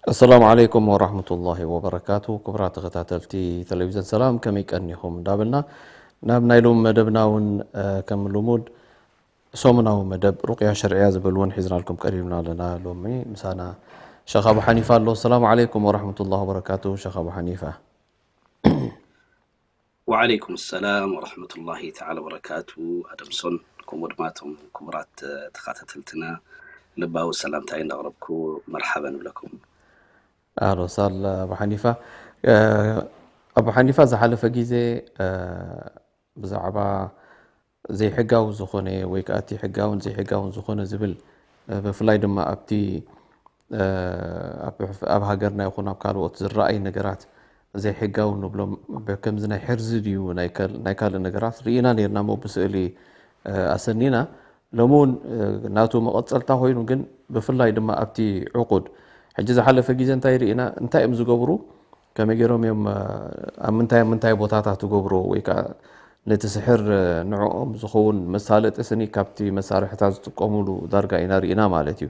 ኣሰላሙ ዓለይኩም ወራህመቱላሂ ወበረካቱ። ክቡራት ተኸታተልቲ ቴሌቪዝን ሰላም፣ ከመይ ቀኒኹም እንዳበልና ናብ ናይ ሎም መደብና እውን፣ እ፣ ከም ልሙድ ሰሙናዊ መደብ ሩቅያ ሸርዕያ ዝብል እውን ሒዝናልኩም ቀሪብና ኣለና። ሎሚ ምሳና ሸኽ ኣቡ ሓኒፋ ኣሎ። ኣሰላሙ ዓለይኩም ወራህመቱላሂ ወበረካቱ። ሸኽ ኣቡ ሓኒፋ። ወዓለይኩም ሰላም ወረሕመቱላሂ ተዓላ ወበረካቱ። ኣደምሶን ከምኡ ድማ እቶም ክቡራት ተኸታተልትና ልባዊ ሰላምታይ እንዳቕረብኩ መርሓበ ንብለኩም። ኣህሎ ሳል ኣቡ ሓኒፋ። እ፣ ኣቡ ሓኒፋ ዝሓለፈ ግዜ፣ እ፣ ብዛዕባ ዘይሕጋዊ ዝኾነ ወይ ከዓ እቲ ሕጋውን ዘይሕጋውን ዝኾነ ዝብል፣ እ፣ ብፍላይ ድማ ኣብቲ፣ እ፣ ኣብ፣ ኣብ ሃገርና ይኹን ኣብ ካልኦት ዝረኣይ ነገራት ዘይሕጋዊ ንብሎም ብ-፣ ከምዚ ናይ ሕርዚ ድዩ ናይ ከል-፣ ናይ ካልእ ነገራት ርኢና ነርና እሞ ብስእሊ፣ እ፣ ኣሰኒና። ሎሚ እውን፣ እ፣ ናቱ መቐጸልታ ኮይኑ ግን ብፍላይ ድማ ኣብቲ ዕቁድ ሕጂ ዝሓለፈ ግዜ እንታይ ርኢና፣ እንታይ እዮም ዝገብሩ፣ ከመይ ገይሮም እዮም፣ እ፣ ኣብ ምንታይ፣ ኣብ ምንታይ ቦታታት ትገብርዎ ወይ ከዓ ነቲ ስሕር፣ እ፣ ንዕኦም ዝኸውን መሳለጢ ስኒ ካብቲ መሳርሕታት ዝጥቀሙሉ ዳርጋ ኢና ርኢና ማለት እዩ።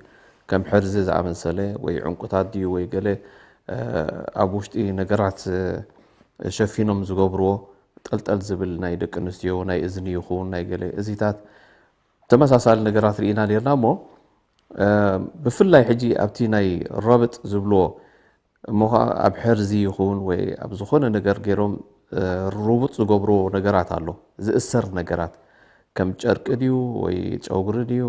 ከም ሕርዚ ዝኣመሰለ ወይ ዕንቁታት ድዩ ወይ ገለ፣ እ፣ ኣብ ውሽጢ ነገራት፣ እ፣ ሸፊኖም ዝገብርዎ ጠልጠል ዝብል ናይ ደቂ ኣንስትዮ ናይ እዝኒ ይኹን ናይ ገለ እዚታት ተመሳሳሊ ነገራት ርኢና ነርና እሞ፣ እ፣ ብፍላይ ሕጂ ኣብቲ ናይ ረብጥ ዝብልዎ እሞ ኸዓ ኣብ ሕርዚ ይኹን ወይ ኣብ ዝኾነ ነገር ገይሮም፣ እ፣ ርቡጥ ዝገብርዎ ነገራት ኣሎ። ዝእሰር ነገራት ከም ጨርቂ ድዩ ወይ ጨጉሪ ድዩ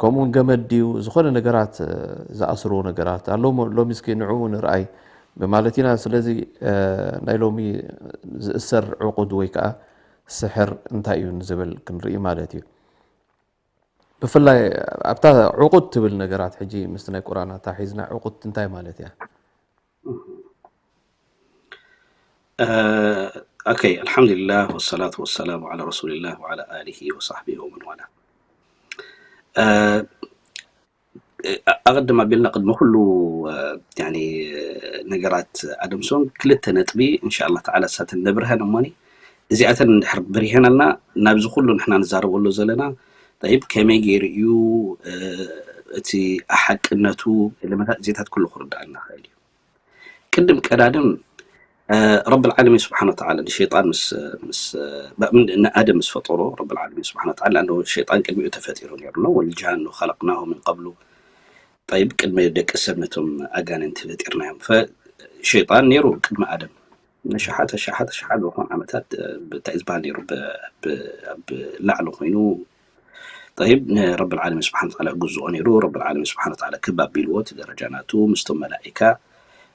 ከምኡውን ገመድ ድዩ ዝኾነ ነገራት፣ እ፣ ዝኣስርዎ ነገራት ኣሎ። እሞ ሎሚ እስኪ ንዕኡ ንርኣይ ብማለት ኢና። ስለዚ፣ እ፣ ናይ ሎሚ ዝእሰር ዕቁድ ወይ ከዓ ስሕር እንታይ እዩ ንዝብል ክንርኢ ማለት እዩ። ብፍላይ ኣብታ ዕቁድ ትብል ነገራት ሕጂ ምስቲ ናይ ቁርኣን ኣተሓሒዝና ዕቁድ እንታይ ማለት እያ? እ፣ ኦኬ፣ ኣልሓምዱሊላህ ወሰላቱ ወሰላሙ ዓላ ረሱሊላህ ወዓላ ኣሊሂ ወሳሕቢሂ ወመን ዋላ። እ፣ ኣቐድም ኣቢልና ቅድሚ ኩሉ፣ እ፣ ያኒ፣ ነገራት ኣደምሶን ክልተ ነጥቢ እንሻኣላህ ተዓላ እሳተን ነብርሀን እሞኒ እዚኣተን እንድሕር ብሪሀናልና ናብዚ ኩሉ ንሕና ንዛረበሉ ዘለና ጠይብ ከመይ ገይሩ እዩ፣ እ፣ እቲ ሓቅነቱ ኤለመታት እዚታት ኩሉ ክርዳኣና ይኽእል እዩ። ቅድም ቀዳድም፣ እ፣ ረብል ዓለሚን ስብሓነ ወተዓላ ንሸይጣን ምስ፣ ምስ፣ እ፣ ብ-፣ ምን-፣ ንኣደም ምስ ፈጠሮ ረብል ዓለሚን ስብሓነ ወተዓላ፣ ኣነሁ ሸይጣን ቅድሚኡ ተፈጢሩ ነይሩ ነው። ወልጃኑ ኸለቅናሁ ምን ቀብሉ፣ ጠይብ ቅድሚ ደቂ ሰብ ነቶም ኣጋንንቲ ፈጢርናዮም። ፈ-፣ ሸይጣን ነይሩ ቅድሚ ኣደም። ንሽሓት፣ ኣሽሓት፣ ኣሽሓት ዝኾኑ ዓመታት፣ እ፣ ብታይ ዝበሃል ነይሩ ብ-፣ ብ-፣ ኣብ ላዕሊ ኮይኑ፣ ጠይብ ንረብል ዓለሚን ስብሓነ ወተዓላ ግዝኦ ነይሩ። ረብል ዓለሚን ስብሓነ ወተዓላ ክብ ኣቢልዎ እቲ ደረጃ ናቱ ምስቶም መላኢካ።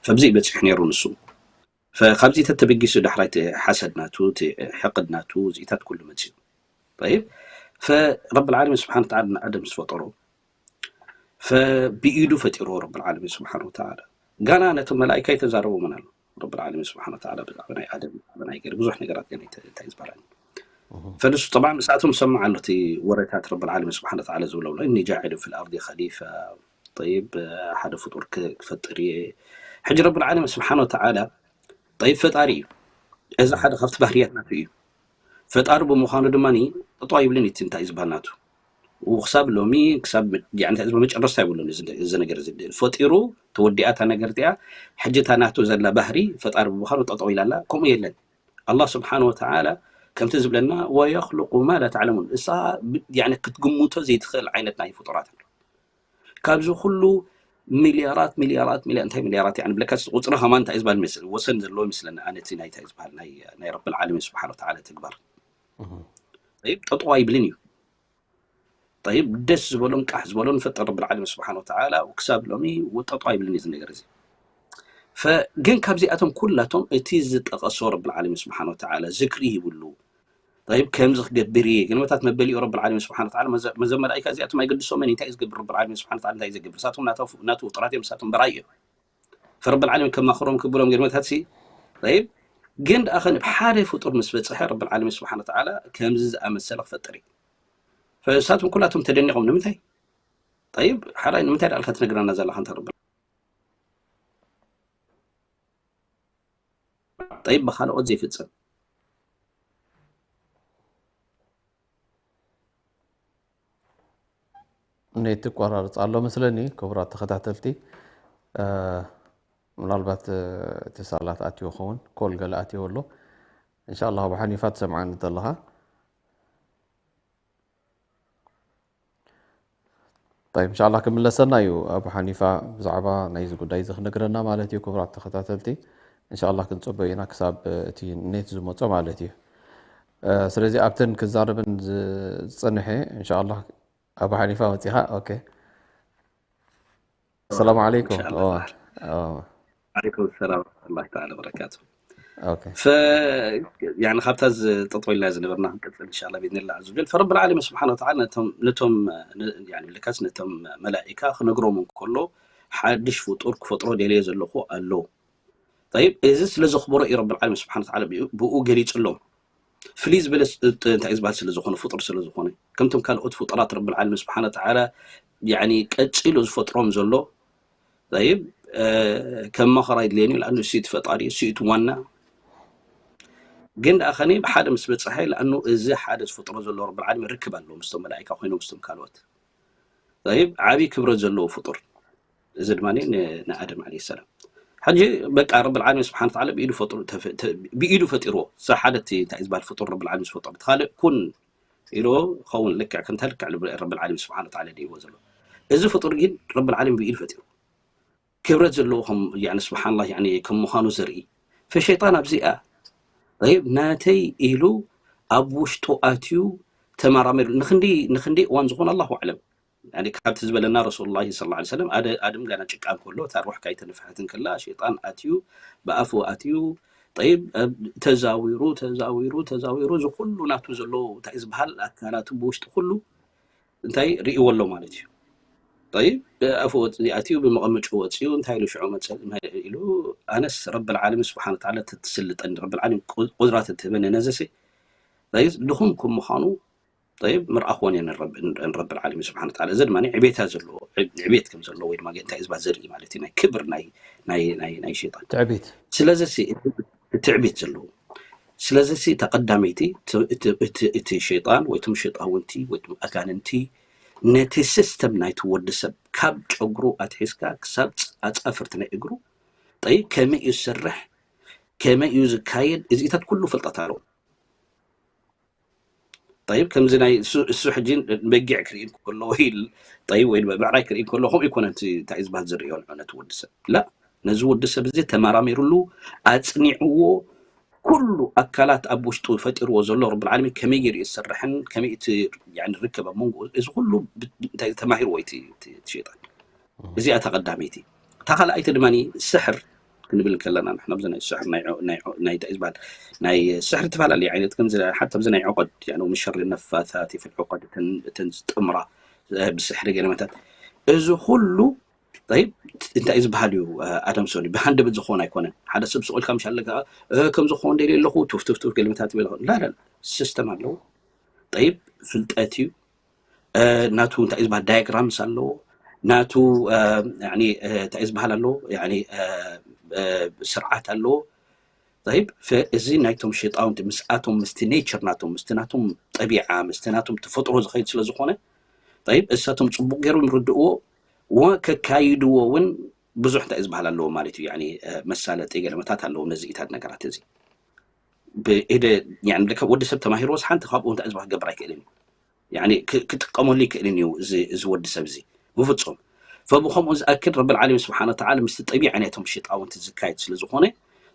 ፈብዚ በፂሑ ነይሩ ንሱ። ፈካብዚ ተተበጊሱ ዳሕራይ እቲ ሓሰድ ናቱ፣ እቲ ሕቅድ ናቱ፣ እዚኢታት ኩሉ መፂኡ። ጠይብ፣ ፈረብል ዓለሚን ስብሓነ ወተዓላ ንኣደም ምስ ፈጠሮ፣ ፈብኢዱ ፈጢርዎ ረብል ዓለሚን ስብሓነ ወተዓላ። ጋና ነቶም መላኢካ ኣይተዛረቦምን ኣሎ ረብል ዓለሚን ስብሓነ ወተዓላ ብዛዕባ ናይ ኣደም፣ ብዛዕባ ናይ ገለ ብዙሕ ነገራት ገና ይተ-፣ እንታይ ዝበሃል። ፈንሱ ጠብዓ ምስኣቶም ዝሰምዕ ኣሎ እቲ ወረታት ረብል ዓለሚን ስብሓነ ወተዓላ ዝብሎ ኣሎ፣ "እኒ ጃዒሉ ፊል ኣርዲ ኸሊፋ"፣ ጠይብ፣ ሓደ ፍጡር ክ-፣ ክፈጥር እየ። ሕጂ ረብል ዓለሚን ስብሓነ ወተዓላ ጠይብ ፈጣሪ እዩ። እዚ ሓደ ካብቲ ባህርያት ናቱ እዩ። ፈጣሪ ብምዃኑ ድማ ጠጠው ኣይብልን እቲ እንታይ ዝበሃል ናቱ። ወክሳብ ሎሚ ክሳብ መ-፣ ያኒ እንታይ ዝበሃል መጨረስታ የብሉን እዚ፣ እዚ ነገር እዚ ፈጢሩ ተወዲኣ እታ ነገር እቲኣ። ሕጂ እታ ናቱ ዘላ ባህሪ ፈጣሪ ብምዃኑ ጠጠው ኢላ ኣላ። ከምኡ የለን። ኣላህ ስብሓነ ወተዓላ ከምቲ ዝብለና "ወየኽሉቁ ማ ላ ተዕለሙን" እሳ ብ-፣ ያኒ ክትግምቶ ዘይትኽእል ዓይነት ናይ ፍጡራት ኣሎ። ካብዚ ኩሉ ሚልያራት ሚልያራት ሚልያ እንታይ ሚልያራት፣ ያኒ ብለካ ቁፅሪ ከማን እንታይ ዝበሃል መስል ወሰን ዘለዎ ይመስለኒ። ኣነ እቲ ናይ እንታይ ዝበሃል ናይ ናይ ረብል ዓለሚን ስብሓን ወተዓላ ተግባር ጠይብ ጠጠው ኣይብልን እዩ። ጠይብ ደስ ዝበሎም ቃሕ ዝበሎም ፈጠር ረብል ዓለሚን ስብሓን ወተዓላ ክሳብ ሎሚ ጠጠው ኣይብልን እዩ እዚ ነገር እዚ። ፈ- ግን ካብዚኣቶም ኩላቶም እቲ ዝጠቐሶ ረብል ዓለሚን ስብሓን ወተዓላ ዝክሪ ይብሉ። ጠይብ ከምዚ ክገብር እየ ግን መታት መበሊኡ ረብል ዓለሚን ስብሓን ወተዓላ መዘ- መዘመድ ኣይካ እዚኣቶም ኣይገድሶምን እንታይ እዩ ዝገብር ረብል ዓለሚን ስብሓን ወተዓላ እንታይ እዩ ዝገብር ሳቶም ናቱ ናቱ ፍጡራት እዮም ሳቶም በራይ እዮም። ፈረብል ዓለሚን ከማኽሮም ክብሎም ግን መታት ሲ ጠይብ ግን ደኣ ኸን ሓደ ፍጡር ምስ በፅሐ ረብል ዓለሚን ስብሓን ወተዓላ ከምዚ ዝኣመሰለ ክፈጥር እዩ። ፈሳቶም ኩላቶም ተደኒቖም ንምንታይ ጠይብ ሓራይ ንምንታይ ደኣልካ ትነግረና ዘለኻ እንተ ረብል ጠይብ ብኻልኦት ዘይፍፅም ኔት ይቋራርፅ ኣሎ መስለኒ። ክቡራት ተኸታተልቲ፣ እ፣ ምናልባት፣ እ፣ እቲ ሳላት ኣትዮ ኸውን ኮል ገለ ኣትዮ ኣሎ። እንሻላ ኣቡ ሓኒፋ ትሰምዓኒ እንተለኻ طيب إن شاء الله ክምለሰና እዩ ኣቡ ሓኒፋ ብዛዕባ ናይዚ ጉዳይ እዚ ክነግረና ማለት እዩ። ክቡራት ተኸታተልቲ إن شاء الله ክንፅበዮ ኢና ክሳብ እቲ ኔት ዝመፆ ማለት እዩ። እ፣ ስለዚ ኣብተን ክዛረብን ዝ- ዝፀንሐ إن شاء الله ኣቡ ሓኒፋ መፂኻ። ኦኬ السلام عليكم. إن شاء الله. اه عليكم السلام ورحمة الله تعالى وبركاته. اوكي ف يعني ካብታ ዝጠጥወልና ዝነበርና ክንቀፅል إن شاء الله بإذن الله عز وجل. فرب العالمين سبحانه وتعالى ነቶም ነቶም ን- يعني ልካስ ነቶም መላኢካ ክነግሮም እንከሎ ሓድሽ ፍጡር ክፈጥሮ ደልየ ዘለኹ ኣሎ። طيب እዚ ስለ ዘኽብሮ እዩ ረብል ዓለሚን ስብሓን ወተዓላ ብኡ- ብኡ ገሊፅሎም። ፍልይ ዝበለ ስ- ጥ- እንታይ ዝበሃል ስለ ዝኾነ ፍጡር ስለ ዝኾነ ከምቶም ካልኦት ፍጡራት ረብል ዓለሚን ስብሓን ወተዓላ يعني ቀፂሉ ዝፈጥሮም ዘሎ طيب ከም መኸራ ይድልየኒ لأنه እሱ እቲ ፈጣሪ እሱ እቲ ዋና ግን ደኣ ኸኒ ብሓደ ምስ በፅሐ لأنه እዚ ሓደ ዝፈጥሮ ዘሎ ረብል ዓለሚን ርክብ ኣለዎ ምስቶም መላኢካ ኮይኖም ምስቶም ካልኦት طيب ዓብዪ ክብረት ዘለዎ ፍጡር እዚ ድማ ን- ንኣደም ዓለይሂ ሰላም ሕጂ በቃ ረብል ዓለሚን ስብሓን ወተዓላ ብኢዱ ፈጥሩ ተፈ- ተ- ብኢዱ ፈጢርዎ እዛ ሓደ እቲ እንታይ ዝበሃል ፍጡር ረብል ዓለሚን ዝፈጠሩ እቲ ካልእ ኩን ኢልዎ ኸውን ልክዕ ከምታ ልክዕ ረብል ዓለሚን ስብሓን ወተዓላ ደይዎ ዘሎ እዚ ፍጡር ግን ረብል ዓለሚን ብኢዱ ፈጢሩ ክብረት ዘለዎ ከም يعني سبحان الله يعني ከም ምዃኑ ዘርኢ ፈሸይጣን ኣብዚኣ طيب ናተይ ኢሉ ኣብ ውሽጡ ኣትዩ ተመራመሩ ንክንዲ ንክንዲ እዋን ዝኾነ ኣላሁ ኣዕለም يعني ካብቲ ዝበለና ረሱል ላ ስለ ላ ሰለም ኣደ ኣድም ጋና ጭቃ እንከሎ እታ ሩሕ ካይተነፍሐት እንከላ ሸይጣን ኣትዩ ብኣፉ ኣትዩ ጠይብ ተዛዊሩ ተዛዊሩ ተዛዊሩ እዚ ኩሉ ናቱ ዘሎ እንታይ ዝበሃል ኣካላቱ ብውሽጢ ኩሉ እንታይ ርእይዎ ኣሎ ማለት እዩ። ጠይብ ብኣፉ ወፅ- ኣትዩ ብመቐምጭ ወፅዩ እንታይ ኢሉ ሽዑ መፀ ኢሉ ኣነስ ረብል ዓለሚን ስብሓን ወተዓላ ተትስልጠኒ ረብል ዓለሚን ቁ- ቁድራ ተትህበኒ ነዘሲ ጠይብ ድኹም ከም ምዃኑ ጠይብ ምርኣኽዎን እየ ንረብ- ንረብል ዓለሚን ስብሓን ወተዓላ እዚ ድማ ዕቤታ ዘለዎ ዕብ- ዕቤት ከም ዘለዎ ወይ ድማ እንታይ እዝባ ዘርኢ ማለት እዩ ናይ ክብር ናይ ናይ ናይ ናይ ሸይጣን ትዕቢት ስለዚ ሲ- ትዕቢት ዘለዎ ስለዚ ሲ እታ ቀዳመይቲ እቲ- እቲ- እቲ- እቲ ሸይጣን ወይ ቶም ሸይጣውንቲ ወይ ቶም ኣጋንንቲ ነቲ ሲስተም ናይቲ ወዲ ሰብ ካብ ጨጉሩ ኣትሒዝካ ክሳብ ኣፃፍርቲ ናይ እግሩ ጠይ ከመይ እዩ ዝሰርሕ ከመይ እዩ ዝካየድ እዚኢታት ኩሉ ፍልጠት ኣለዎ ጠይብ ከምዚ ናይ እሱ እሱ ሕጂ በጊዕ ክርኢ ከሎ ወይ ጠይብ ወይ ብዕራይ ክርኢ ከሎ ከምኡ ይኮነ እቲ እንታይ ዝበሃል ዝርእዮ ንዑ ነቲ ወዲ ሰብ ላ ነዚ ወዲ ሰብ እዚ ተመራሚሩሉ ኣፅኒዕዎ ኩሉ ኣካላት ኣብ ውሽጡ ፈጢርዎ ዘሎ ረብል ዓለሚን ከመይ ገይሩ እዩ ዝሰርሕን ከመይ እቲ ርክብ ኣብ መንጎ እዚ ኩሉ እንታይ ተማሂርዎ እቲ ሸይጣን እዚኣ እታ ቀዳመይቲ እታ ካልኣይቲ ድማ ስሕር ክንብል ከለና ንሕና ኣብዚ ናይ ስሕር ናይ እንታይ ዝበሃል ናይ ስሕር ዝተፈላለዩ ዓይነት ከምዚ ሓታ ኣብዚ ናይ ዕቀድ يعني من شر النفاثات في العقد እተን ዝጥምራ ብስሕሪ ገለመታት እዚ ኩሉ طيب እንታይ ዝበሃል እዩ ኣደም ሶኒ ብሃንደበት ዝኾን ኣይኮነን ሓደ ሰብ ስቕ ኢልካ ምሽ ኣለካ ከም ዝኾን ደልየ ኣለኹ ቱፍ ቱፍ ቱፍ ገለመታት ይበል ላ ላ ሲስተም ኣለዎ طيب ፍልጠት እዩ ናቱ እንታይ ዝበሃል ዳያግራምስ ኣለዎ ናቱ እንታይ ዝበሃል ኣለዎ ስርዓት ኣለዎ طيب እዚ ናይቶም ሸጣውንቲ ምስኣቶም ምስቲ ኔቸር ናቶም ምስቲ ናቶም ጠቢዓ ምስቲ ናቶም ተፈጥሮ ዝኸይድ ስለ ዝኾነ طيب እሳቶም ፅቡቅ ገይሮም ይርድእዎ ወ ከካይድዎ እውን ብዙሕ እንታይ ዝበሃል ኣለዎ ማለት እዩ يعني መሳለጢ ገለመታት ኣለዎ ነዚ ኢታት ነገራት እዚ ብኢደ يعني ወዲ ሰብ ተማሂርዎስ ሓንቲ ካብኡ እንታይ ዝበሃል ክገብር ኣይክእልን እዩ يعني ክጥቀመሉ ይክእልን እዩ እዚ ወዲ ሰብ እዚ ብፍፁም فبخمو ዝኣክል ረብል ዓለሚን ስብሓነ ወተዓላ ምስቲ ጠቢዕ ናይቶም ሸይጣውንቲ ዝካየድ ስለ ዝኾነ፣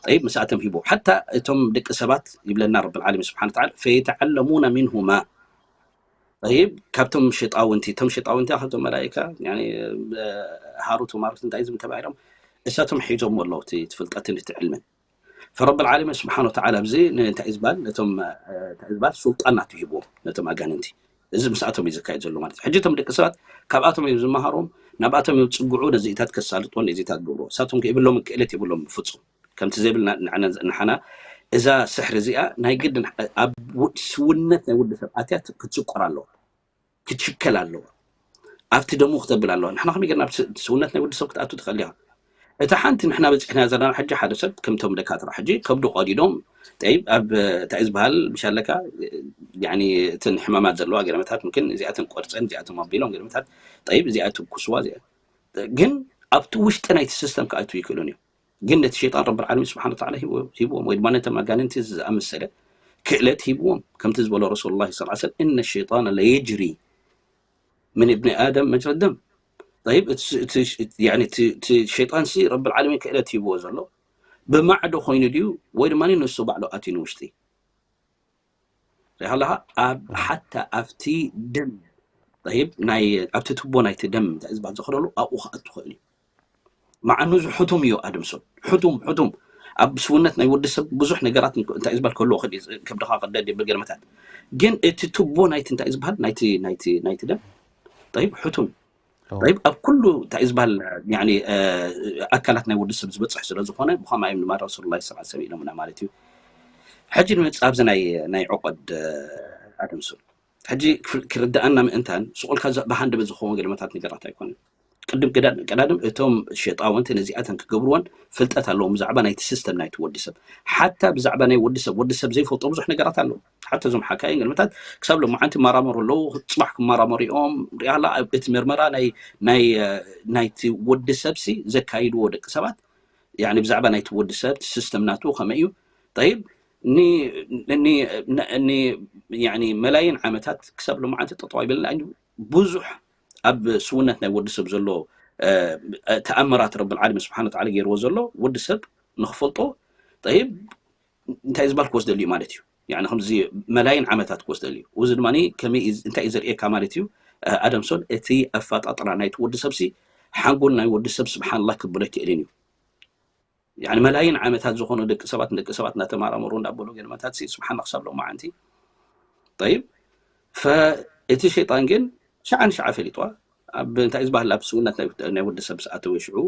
ጠይብ፣ ምስኣቶም ሂቦ። ሓታ እቶም ደቂ ሰባት ይብለና ረብል ዓለሚን ስብሓነ ወተዓላ፣ ፈየተዓለሙነ ሚንሁማ። ጠይብ፣ ካብቶም ሸይጣውንቲ፣ እቶም ሸይጣውንቲ ካብቶም መላኢካ፣ ያኒ፣ ሃሩት ወማሩት እንታይ ዝም ተባሂሎም፣ እሳቶም ሒዞም ኣለዉ እቲ ፍልጠትን እቲ ዕልምን። ፈረብል ዓለሚን ስብሓነ ወተዓላ ኣብዚ እንታይ እዩ ዝበሃል፣ ነቶም እንታይ እዩ ዝበሃል፣ ሱልጣን ናቱ ሂብዎም ነቶም ኣጋንንቲ። እዚ ምስኣቶም እዩ ዝካየድ ዘሎ ማለት እዩ። ሕጂ እቶም ደቂ ሰባት ካብኣቶም እዮም ዝመሃሮም፣ ናብኣቶም እዮም ዝፅግዑ፣ ነዚኢታት ከሳልጦ፣ ነዚኢታት ግብሮ። እሳቶም ከ የብሎም ክእለት የብሎም ብፍፁም። ከምቲ ዘይብልና ንዓና ንሓና እዛ ስሕሪ እዚኣ ናይ ግድን ኣብ ውድ- ስውነት ናይ ወዲ ሰብ ኣትያ ክትስቆር ኣለዋ፣ ክትሽከል ኣለዋ፣ ኣብቲ ደሙ ክተብል ኣለዋ። ንሕና ከመይ ጌርና ኣብ ስ- ስውነት ናይ ወዲ ሰብ ክትኣቱ ትኽእል ኢኻ? እታ ሓንቲ ንሕና በፂሕና ዘለና ሕጂ ሓደ ሰብ ከምቶም ደካትራ ሕጂ ከብዱ ቀዲዶም ጠይብ ኣብ እንታይ ዝበሃል ብሻለካ ያኒ እተን ሕማማት ዘለዋ ገለመታት ምክን እዚኣተን ቆርፀን እዚኣቶም ኣቢሎም ገለመታት ጠይብ እዚኣ ትኩስዋ እዚኣ ግን ኣብቲ ውሽጢ ናይቲ ሲስተም ክኣትዉ ይክእሉን እዮም። ግን ነቲ ሸይጣን ረብል ዓለሚን ስብሓን ወተዓላ ሂብዎም ወይ ድማ ነቶም ኣጋንንቲ ዝኣመሰለ ክእለት ሂብዎም ከምቲ ዝበሎ ረሱሉ ላ ስ ሰለም እነ ሸይጣን ለየጅሪ ምን እብኒ ኣደም መጅረ ደም። ጠይብ እቲ ሸይጣን ሲ ረብል ዓለሚን ክእለት ሂብዎ ዘሎ ብማዕዶ ኮይኑ ድዩ ወይ ድማ ንሱ ባዕሉ ኣትዩ ንውሽጢ ሪኢኻ ኣለኻ ኣብ ሓታ ኣብቲ ደም ጠይብ ናይ ኣብቲ ትቦ ናይቲ ደም እንታይ ዝበሃል ዝኸደሉ ኣብኡ ክኣቱ ክእል እዩ። መዓኑ እዚ ሕቱም እዩ ኣድምሶ ሕቱም ሕቱም ኣብ ስውነት ናይ ወዲ ሰብ ብዙሕ ነገራት እንታይ ዝበሃል ከሎ ከብድኻ ቅደድ የብል ገለመታት ግን እቲ ትቦ ናይቲ እንታይ ዝበሃል ናይቲ ናይቲ ናይቲ ደም ጠይብ ሕቱም ጠይብ ኣብ ኩሉ እንታይ ዝበሃል ያኒ ኣካላት ናይ ወዲ ሰብ ዝበፅሕ ስለ ዝኾነ ብኸማይ ድማ ረሱሉላ ስ ሰለም ኢሎምና ማለት እዩ። ሕጂ ንምፅእ ኣብዚ ናይ ናይ ዕቆድ ኣድምሶ ሕጂ ክርድኣና ምእንታን ስቑልካ ብሃንደበት ዝኸውን ገለመታት ነገራት ኣይኮነን። ቅድም ቀዳድም እቶም ሸጣውንቲ ነዚኣተን ክገብርወን ፍልጠት ኣለዎም ብዛዕባ ናይቲ ሲስተም ናይቲ ወዲ ሰብ ሓታ ብዛዕባ ናይ ወዲ ሰብ ወዲ ሰብ ዘይፈልጦ ብዙሕ ነገራት ኣለዎ። ሓታ እዞም ሓካይን ገለመታት ክሳብ ሎማዓንቲ ይመራመሩ ኣለዉ። ፅባሕ ክመራመሩ እዮም። ሪኣላ እቲ ምርመራ ናይ ናይ ናይቲ ወዲ ሰብሲ ዘካይድዎ ደቂ ሰባት ያኒ ብዛዕባ ናይቲ ወዲ ሰብ ሲስተም ናቱ ከመይ እዩ ጠይብ ኒ ኒ ኒ ያኒ መላይን ዓመታት ክሳብ ሎማዓንቲ ጠጠው ኣይበልና ብዙሕ ኣብ ስውነት ናይ ወዲ ሰብ ዘሎ ተኣምራት ረብል ዓለሚን ስብሓን ወተዓላ ገይርዎ ዘሎ ወዲ ሰብ ንክፈልጦ ጠይብ እንታይ ዝበሃል ክወስደሉ እዩ ማለት እዩ። ያኒ ከምዚ መላይን ዓመታት ክወስደሉ እዩ። እዚ ድማ ከመይ እንታይ እዩ ዘርእየካ ማለት እዩ ኣደምሶን እቲ ኣፈጣጥራ ናይቲ ወዲ ሰብሲ ሓንጎል ናይ ወዲ ሰብ ስብሓንላ ክብሎ ኣይክእልን እዩ። ያኒ መላይን ዓመታት ዝኾኑ ደቂ ሰባት ንደቂ ሰባት እናተመራመሩ እንዳበሉ ገለመታት ስብሓን ክሳብ ሎማዓንቲ ጠይብ ፈእቲ ሸይጣን ግን ሸዓ ንሸዓ ፈሊጥዋ ኣብ እንታይ ዝበሃል ኣብ ስውነት ናይ ወዲ ሰብ ዝኣተወ ሽዑ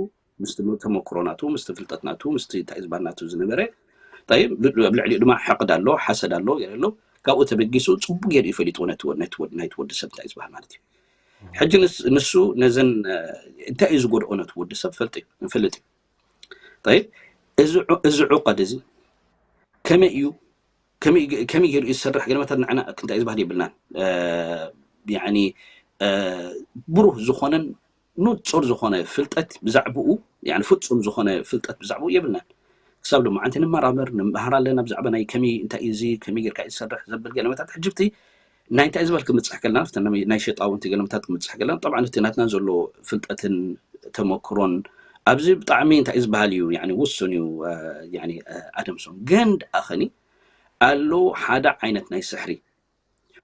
ምስቲ ተመክሮ ናቱ ምስቲ ፍልጠት ናቱ ምስቲ እንታይ ዝበሃል ናቱ ዝነበረ ጠይብ ኣብ ልዕሊኡ ድማ ሕቅድ ኣሎ ሓሰድ ኣሎ ገለ ኣሎ ካብኡ ተበጊሱ ፅቡቅ ገይሩ ይፈሊጥዎ ናይቲ ወዲ ሰብ እንታይ ዝበሃል ማለት እዩ። ሕጂ ንሱ ነዘን እንታይ እዩ ዝጎድኦ ነቲ ወዲ ሰብ ፈልጥ እዩ ንፈልጥ እዩ። ጠይብ እዚ ዕቀድ እዚ ከመይ እዩ ከመይ ገይሩ እዩ ዝሰርሕ ገለመታት ንዕና እንታይ ዝበሃል የብልናን። ያኒ ብሩህ ዝኾነን ንጹር ዝኾነ ፍልጠት ብዛዕባኡ ፍጹም ዝኾነ ፍልጠት ብዛዕባኡ የብልናን። ክሳብ ሎማዓንቲ ንመራመር ንመሃር ኣለና ብዛዕባ ናይ ከመይ እንታይ እዩ እዚ ከመይ ጌርካ እዩ ዝሰርሕ ዘብል ገለመታት ሕጂ ብቲ ናይ እንታይ ዝበል ክምፅሕ ከለና ናይ ሸጣውንቲ ገለመታት ክምፅሕ ከለና ጠብዓ እቲ ናትና ዘሎ ፍልጠትን ተመክሮን ኣብዚ ብጣዕሚ እንታይ ዝበሃል እዩ ውሱን እዩ። ኣደምሶም ግን ደኣ ኸኒ ኣሎ ሓደ ዓይነት ናይ ስሕሪ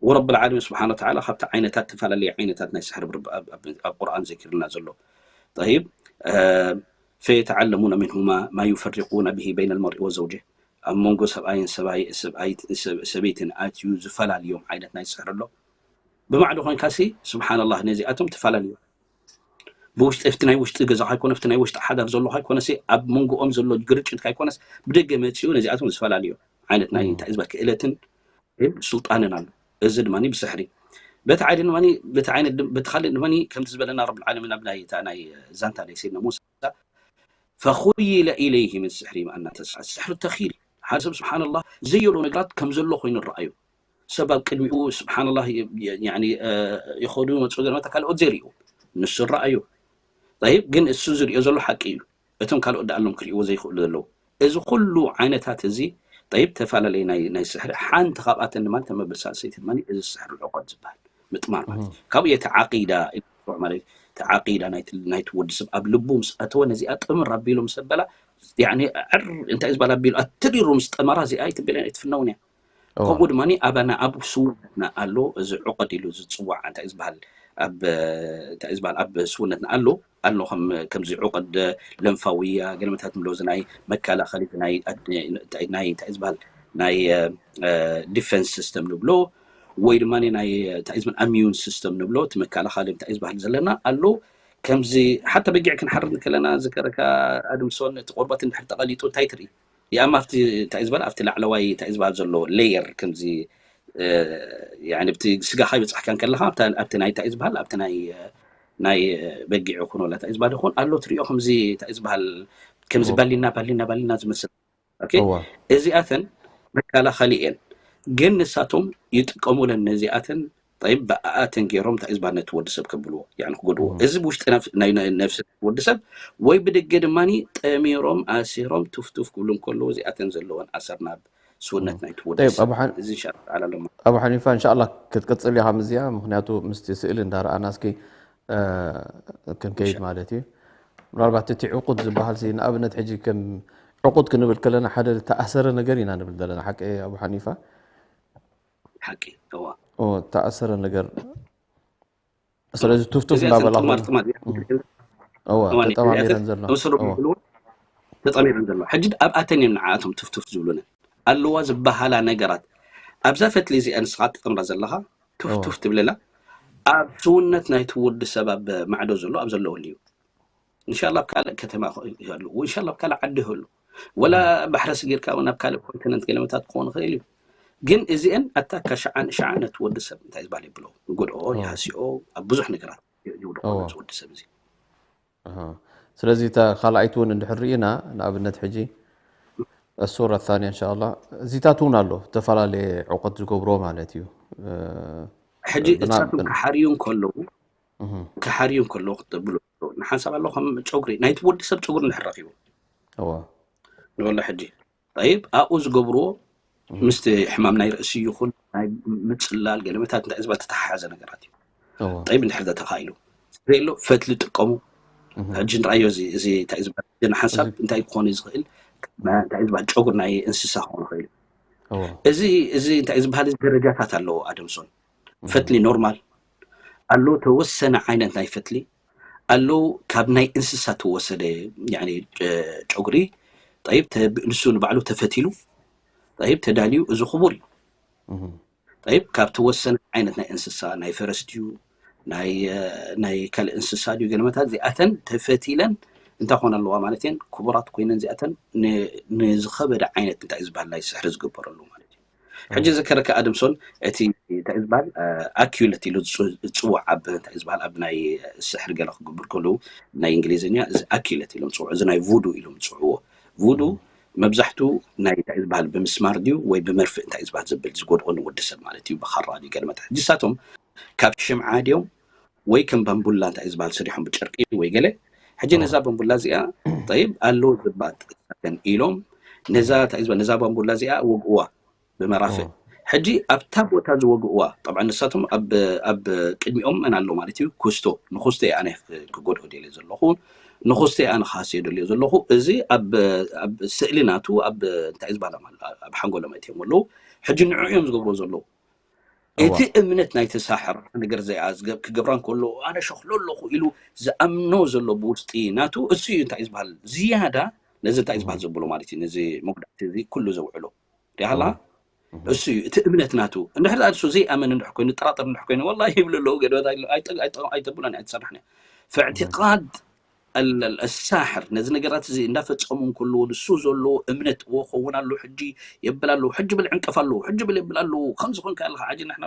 ወረብ ልዓለሚን ስብሓን ወተዓላ ካብቲ ዓይነታት ተፈላለየ ዓይነታት ናይ ስሕሪ ኣብ ቁርኣን ዘኪርልና ዘሎ ጠይብ ፈየተዓለሙነ ሚንሁማ ማ ዩፈሪቁነ ብሂ በይነ ልመርኢ ወዘውጀ ኣብ መንጎ ሰብኣይን ሰበይትን ኣትዩ ዝፈላልዮም ዓይነት ናይ ስሕሪ ኣሎ። ብማዕዶ ኮይንካሲ ስብሓንላህ ነዚኣቶም ተፈላለዮም ብውሽጢ ፍቲ ናይ ውሽጢ ገዛ ካይኮነ ፍቲ ናይ ውሽጢ ሓዳር ዘሎ ካይኮነሲ ኣብ መንጎኦም ዘሎ ግርጭት ካይኮነስ ብደገ መፂኡ ነዚኣቶም ዝፈላልዮም ዓይነት ናይ እንታይ ዝበል ክእለትን ስልጣንን ኣሎ። እዚ ድማ ብስሕሪ በቲ ዓይነ ድማ በቲ ዓይነት በቲ ካልእ ድማ ከምቲ ዝበለና ረብ ዓለሚን ኣብ ናይ እታ ናይ ዛንታ ናይ ሰይድና ሙሳ ፈኹይለ ኢለይህ ምን ስሕሪ ኣና ተስሓ ስሕሪ ተኺል ሓደ ሰብ ስብሓንላህ ዘየሎ ነገራት ከም ዘሎ ኮይኑ ረኣዩ። ሰብ ኣብ ቅድሚኡ ስብሓንላህ ይኸዱ መፁ ገለመታ ካልኦት ዘይርእዩ ንሱ ረኣዩ። ጠይብ ግን እሱ ዝርእዮ ዘሎ ሓቂ እዩ። እቶም ካልኦት ደኣሎም ክርእይዎ ዘይኽእሉ ዘለዉ እዚ ኩሉ ዓይነታት እዚ ጠይብ ተፈላለየ ናይ ስሕሪ ሓንቲ ካብኣተን ድማ ተመብል ሳልሰይቲ ድማ እዚ ስሕሪ ዕቆድ ዝበሃል ምጥማር ማለት እዩ። ካብኡ የቲ ዓቂዳ ማለት እዩ። እቲ ዓቂዳ ናይቲ ናይቲ ወዲ ሰብ ኣብ ልቡ ምስ ኣተወ፣ ነዚኣ ጥምር ኣቢሉ ምስ ኣበላ፣ ያኒ ዕር እንታይ እዩ ዝበሃል ኣቢሉ ኣትሪሩ ምስ ጠመራ፣ እዚኣ ኣይትበለን ኣይትፍነውን እያ። ከምኡ ድማ ኣባና ኣብ ስውነትና ኣሎ፣ እዚ ዑቐድ ኢሉ ዝፅዋዕ እንታይ እዩ ዝበሃል ኣብ እንታይ እዩ ዝበሃል ኣብ ስውነትና ኣሎ ኣሎ ከም ከምዚ ዑቐድ ለንፋውያ ገለመታት ንብሎ፣ እዚ ናይ መከላኸሊ ናይ ናይ እንታይ እዩ ዝበሃል ናይ ዲፌንስ ሲስተም ንብሎ፣ ወይ ድማ ናይ እንታይ እዩ ዝበሃል ኣሚዩን ሲስተም ንብሎ፣ እቲ መከላኸሊ እንታይ እዩ ዝበሃል ዘለና ኣሎ። ከምዚ ሓታ በጊዕ ክንሓርድ ከለና ዝከረካ ኣድምሶን እቲ ቆርበት እንድሕር ተቐሊጡ እንታይ ትርኢ? ያም ኣብቲ እንታይ ዝበል ኣብቲ ላዕለዋይ እንታይ ዝበሃል ዘሎ ሌየር ከምዚ ያኒ ኣብቲ ስጋኻ ይበፅሕካ ከለኻ ኣብቲ ናይ እንታይ ዝበሃል ኣብቲ ናይ ናይ በጊዕ ይኹን ወላ እንታይ ዝበሃል ይኹን ኣሎ ትሪኦ ከምዚ እንታይ ዝበሃል ከምዚ ባሊና ባሊና ባሊና ዝመስል። እዚኣተን መከላኸሊ እየን፣ ግን ንሳቶም ይጥቀሙለን ነዚኣተን ጠይብ ብኣኣተን ገይሮም እንታይ ዝበሃል ነቲ ወዲ ሰብ ከብልዎ ያን ክጎድዎ። እዚ ብውሽጢ ነፍሲ ወዲ ሰብ ወይ ብደገ ድማ ጠሚሮም ኣሲሮም ቱፍቱፍ ክብሉ እንከለዉ እዚኣተን ዘለወን ኣሰር ናብ ስውነት ናይቲ ወዲ ሰብ። እዚ ሻል ኣለማ። ኣቡ ሓኒፋ እንሻላ ክትቅፅል ኢኻ ምዚኣ፣ ምክንያቱ ምስቲ ስእሊ እንዳረኣና እስኪ ክንከይድ ማለት እዩ። ምናልባት እቲ ዕቁድ ዝበሃል ንኣብነት ሕጂ ከም ዕቁድ ክንብል ከለና ሓደ ዝተኣሰረ ነገር ኢና ንብል ዘለና፣ ሓቂ ኣቡ ሓኒፋ? ሓቂ እዋ ተኣሰረ ነገር። ስለዚ ቱፍቱፍ እንዳበላ ተጠማሚረን ዘሎ ተጠማሚረን ዘሎ ተጠሚረን ዘሎ ሕጂ ኣብኣተን እዮም ንዓኣቶም ቱፍቱፍ ዝብሉነ ኣለዋ ዝበሃላ ነገራት ኣብዛ ፈትሊ እዚኣ ንስኻ ትጠምራ ዘለኻ ቱፍቱፍ ትብለላ ኣብ ስውነት ናይቲ ወዲ ሰብ ኣብ ማዕዶ ዘሎ ኣብ ዘለወሉ እዩ። እንሻላ ኣብ ካልእ ከተማ ይህሉ እንሻላ ኣብ ካልእ ዓዲ ይህሉ ወላ ባሕሪ ስጊርካ እውን ኣብ ካልእ ኮንቲነንት ገለመታት ክኾን ይኽእል እዩ። ግን እዚአን ኣታ ካሽዓን ሸዓነት ወዲ ሰብ እንታይ ዝበሃል ይብሎ ይጎድኦ ይሃስኦ ኣብ ብዙሕ ነገራት ይውድቆ እዚ ወዲ ሰብ እዚ። ስለዚ እታ ካልኣይቲ እውን እንድሕር ርኢና ንኣብነት ሕጂ الصورة الثانية إن شاء الله እዚታት እውን ኣሎ ዝተፈላለየ ዕቆት ዝገብሮ ማለት እዩ። ሕጂ እሳቶም ክሓርዩ እንከለዉ ክሓርዩ እንከለዉ ክትብሉ ንሓንሳብ ኣሎ ከም ጨጉሪ ናይቲ ወዲ ሰብ ጨጉሪ እንድሕር ረኺቡ ንበሎ ሕጂ ጠይብ ኣብኡ ዝገብርዎ ምስቲ ሕማም ናይ ርእሲ ይኹን ናይ ምፅላል ገለመታት እንታይ ዝበል ተተሓሓዘ ነገራት እዩ። ጠይብ እንድሕር ተተኻኢሉ ዘየሎ ፈትሊ ጥቀሙ። ሕጂ ንርኣዮ እዚ እንታይ ዝበል ሓንሳብ እንታይ ክኾን ዝኽእል እንታይ ዝበሃል ጨጉር ናይ እንስሳ ክኾን ይኽእል እዩ። እዚ እዚ እንታይ ዝበሃል ደረጃታት ኣለዎ ኣደምሶን ፈትሊ ኖርማል ኣሎ ተወሰነ ዓይነት ናይ ፈትሊ ኣለዉ ካብ ናይ እንስሳ ተወሰደ ጨጉሪ ጠይብ ንሱ ንባዕሉ ተፈቲሉ ጠይብ ተዳልዩ እዚ ክቡር እዩ። ጠይብ ካብ ተወሰነ ዓይነት ናይ እንስሳ ናይ ፈረስ ድዩ ናይ ካልእ እንስሳ ድዩ ገለመታት እዚኣተን ተፈቲለን እንታይ ኮነ ኣለዋ ማለት እየን ክቡራት ኮይነን እዚኣተን ንዝኸበደ ዓይነት እንታይ ዝበሃል ናይ ስሕሪ ዝግበረሉ ማለት እዩ። ሕጂ ዘከረካ ኣድምሶን እቲ እንታይ ዝበሃል ኣኪዩለት ኢሉ ዝፅዋዕ ኣብ እንታይ ዝበሃል ኣብ ናይ ስሕሪ ገለ ክግብር ከሉ ናይ እንግሊዝኛ እዚ ኣኪዩለት ኢሎም ዝፅውዑ እዚ ናይ ቡዱ ኢሎም ዝፅውዕዎ ቡዱ መብዛሕቱ ናይ እንታይ ዝበሃል ብምስማር ድዩ ወይ ብመርፍእ እንታይ ዝበሃል ዘብል ዝጎድኦ ንወዲ ሰብ ማለት እዩ ብኻራ ድዩ ገለመት ሕጂ ሳቶም ካብ ሽምዓ ድዮም ወይ ከም ባምቡላ እንታይ ዝበሃል ሰሪሖም ብጨርቂ ወይ ገለ ሕጂ ነዛ ባምቡላ እዚኣ ጠይብ ኣለዉ ዝባት ኢሎም ነዛ እንታይ ዝበሃል ነዛ ባምቡላ እዚኣ ወግእዋ ብመራፍእ ሕጂ ኣብታ ቦታ ዝወግእዋ ጠብዓ ንሳቶም ኣብ ቅድሚኦም መን ኣሎ ማለት እዩ ኩስቶ ንኩስቶ ኣነ ክጎድኦ ደልየ ዘለኹ ንኩስቶ ኣነ ክሃስዮ ደልዮ ዘለኹ እዚ ኣብ ስእሊ ናቱ ኣብ እንታይ ዝበሃሎም ኣብ ሓንጎሎም ኣእትዮም ኣለዉ ሕጂ ንዑ እዮም ዝገብርዎ ዘለዉ እቲ እምነት ናይቲ ሳሕር ነገር ዘይ ክገብራ እንከሎ ኣነ ሸኽሎ ኣለኹ ኢሉ ዝኣምኖ ዘሎ ብውሽጢ ናቱ እሱ እዩ እንታይ ዝበሃል ዝያዳ ነዚ እንታይ ዝበሃል ዘብሎ ማለት እዩ ነዚ መጉዳእቲ እዚ ኩሉ ዘውዕሎ ሪሃላ እሱ እዩ እቲ እምነት ናቱ እንድሕር እሱ ዘይኣመን እንድሕ ኮይኑ ጥራጥር እንድሕ ኮይኑ ወላ ይብሉ ኣለዉ ገድበት ኣይተብሎን ኣይትሰርሕን እያ ፈዕቲቃድ ኣሳሕር ነዚ ነገራት እዚ እንዳፈፀሙ እንከለዎ ንሱ ዘለዎ እምነት እዎ ክኸውን ኣለዉ ሕጂ የብል ኣለዉ ሕጂ ብል ዕንቀፍ ኣለዉ ሕጂ ብል የብል ኣለዉ ከምዚ ኮንካ ኣለካ ሕጂ ንሕና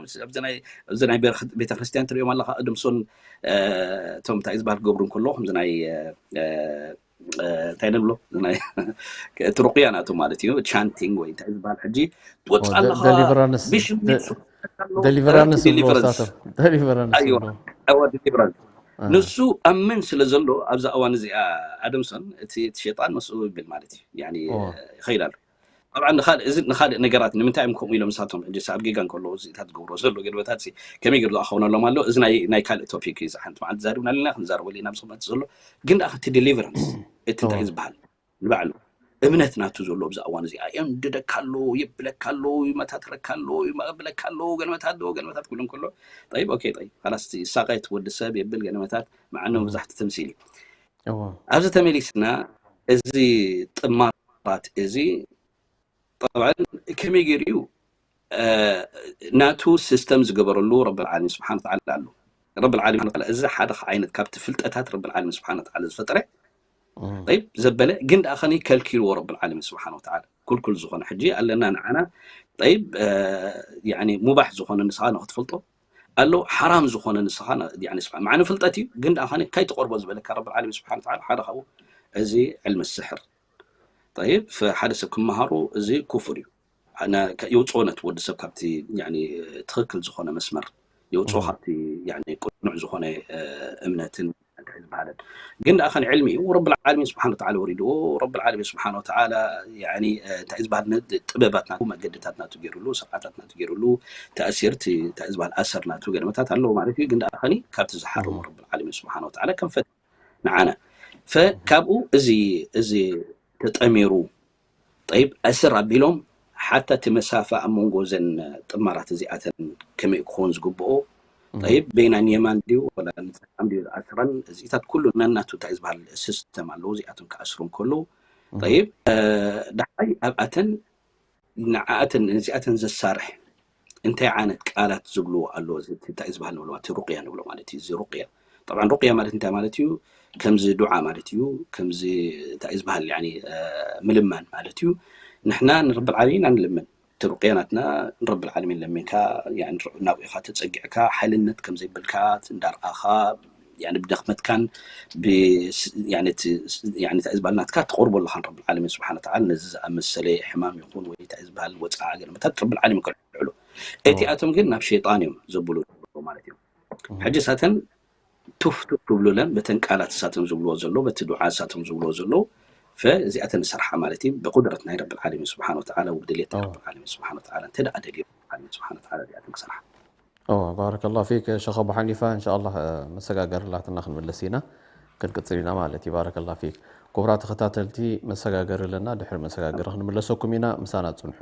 ኣብዚ ናይ ቤተክርስትያን ትሪኦም ኣለካ እድምሶን እቶም እንታይ ዝበሃል ክገብሩ እንከለዎ ከምዚ ናይ እንታይ ንብሎ እቲ ሩቅያ ናቱ ማለት እዩ ቻንቲንግ ወይ እንታይ ዝበሃል ሕጂ ትወፅእ ኣለካ ዴሊቨራንስ ንሱ ኣምን ስለ ዘሎ ኣብዛ እዋን እዚኣ ኣደምሶን እቲ ሸጣን መስኡ ይብል ማለት እዩ ይኸይድ ኣሎ ጠብዓ ንካልእ እዚ ንካልእ ነገራት ንምንታይ እዮም ከምኡ ኢሎም ንሳቶም ሕጂ ኣብ ጌጋ እንከለዉ እዚታት ዝገብሮ ዘሎ ገድበታት ሲ ከመይ ገይሩ ዝኣኸውነሎም ኣሎ? እዚ ናይ ናይ ካልእ ቶፒክ እዩ። ዝሓንቲ መዓልቲ ዛሪብና ኣለና፣ ክንዛረበሉ ኢና ምስ ክመፅእ ዘሎ። ግን ደኣ እቲ ዴሊቨራንስ እቲ እንታይ ዝበሃል ንባዕሉ እምነት ናቱ ዘሎ ኣብዚ እዋን እዚኣ የንድደካ ኣሎ፣ የብለካ ኣሎ፣ ይመታትረካ ኣሎ፣ ይመብለካ ኣሎ፣ ገለመታት ዶ ገለመታት ክብሉ እንከሎ፣ ጠይብ ኦኬ፣ ጠይብ ካላስ ይሳቐ እቲ ወዲ ሰብ የብል ገለመታት፣ መዓነ መብዛሕቲ ተምሲል እዩ። ኣብዚ ተመሊስና፣ እዚ ጥማራት እዚ ጠብዓ ከመይ ገይሩ እዩ ናቱ ሲስተም ዝገበረሉ ረብል ዓለሚን ስብሓን ተዓላ ኣሎ። ረብል ዓለሚን ስብሓን ተዓላ እዚ ሓደ ዓይነት ካብቲ ፍልጠታት ረብል ዓለሚን ስብሓን ተዓላ ዝፈጠረ ጠይብ ዘበለ ግን ደኣ ከኒ ከልኪልዎ ረብል ዓለሚን ስብሓን ወተዓላ ኩልኩል ዝኾነ ሕጂ ኣለና ንዓና ጠይብ ያኒ ሙባሕ ዝኾነ ንስኻ ንክትፈልጦ ኣሎ ሓራም ዝኾነ ንስኻ ማዕነ ፍልጠት እዩ ግን ደኣ ከኒ ካይትቆርቦ ዝበለካ ረብል ዓለሚን ስብሓን ተዓላ ሓደ ካብኡ እዚ ዕልሚ ስሕር ጠይብ ሓደ ሰብ ክመሃሩ እዚ ኩፍር እዩ። የውፅኦ ነቲ ወዲ ሰብ ካብቲ ትክክል ዝኾነ መስመር የውፅኦ ካብቲ ቅኑዕ ዝኾነ እምነትን ዝበሃለን ግን ደኣ ከን ዕልሚ እዩ ረብል ዓለሚን ስብሓን ወተዓላ ወሪድዎ ረብል ዓለሚን ስብሓን ወተዓላ እንታይ ዝበሃል ጥበባት ናቱ መገድታት ናቱ ገይሩሉ ስርዓታት ናቱ ገይሩሉ ተእሲር እንታይ ዝበሃል ኣሰር ናቱ ገለመታት ኣለዎ ማለት እዩ ግን ደኣ ከኒ ካብቲ ዝሓረሞ ረብል ዓለሚን ስብሓን ወተዓላ ከም ፈት ንዓና ፈ ካብኡ እዚ እዚ ተጠሚሩ ጠይብ ዕስር ኣቢሎም ሓታ እቲ መሳፈ ኣብ መንጎ ዘን ጥማራት እዚኣተን ከመይ ክኸውን ዝግብኦ ጠይብ በይናን የማን ድዩ ወላ ንፀጋም ድዩ ዝኣስረን እዚታት ኩሉ ነናቱ እንታይ ዝበሃል ሲስተም ኣለዎ እዚኣቶም ክኣስሩ እንከለዉ ጠይብ ዳሓይ ኣብኣተን ንዓኣተን ነዚኣተን ዘሳርሕ እንታይ ዓይነት ቃላት ዝብልዎ ኣሎ እንታይ ዝበሃል ንብሎ ማለት ሩቅያ ንብሎ ማለት እዩ እዚ ሩቅያ ጠብዓ ሩቅያ ማለት እንታይ ማለት እዩ ከምዚ ዱዓ ማለት እዩ ከምዚ እንታይ ዝበሃል ምልማን ማለት እዩ ንሕና ንረብል ዓለሚን ኢና ንልምን እቲ ሩቅያ ናትና ንረብል ዓለሚን ለሚንካ ናብኡ ኢኻ ተፀጊዕካ ሓይልነት ከምዘይብልካ እንዳርኣኻ ብደኽመትካን እንታይ ዝበሃል ናትካ ትቆርቦ ኣለኻ ንረብል ዓለሚን ስብሓን ተዓላ ነዚ ዝኣመሰለ ሕማም ይኹን ወይ እንታይ ዝበሃል ወፅዓ ገለመታት ረብል ዓለሚን ከልዕሉ እቲኣቶም ግን ናብ ሸይጣን እዮም ዘብሉ ማለት እዮም ሕጂ ሳተን ቱፍ ቱፍ ክብሉለን በተን ቃላት ሳቶም ዝብልዎ ዘሎ በቲ ዱዓ ሳቶም ዝብልዎ ዘለዉ እዚኣተን ንሰርሓ ማለት እዩ ብቁድረት ናይ ረብል ዓለሚን ስብሓን ወተዓላ ውብድልየት ናይ ረብል ዓለሚን ስብሓን ወተዓላ እንተ ደኣ ደልዮ ዓለሚን ስብሓን ወተዓላ እዚኣተን ክሰርሓ ባረከላ ፊክ ሸኽ ኣቡ ሓኒፋ እንሻ ኣላህ መሰጋገሪ ላትና ክንምለስ ኢና ክንቅፅል ኢና ማለት እዩ ባረከላ ፊክ ክቡራት ተኸታተልቲ መሰጋገሪ ኣለና ድሕሪ መሰጋገሪ ክንምለሰኩም ኢና ምሳና ፅንሑ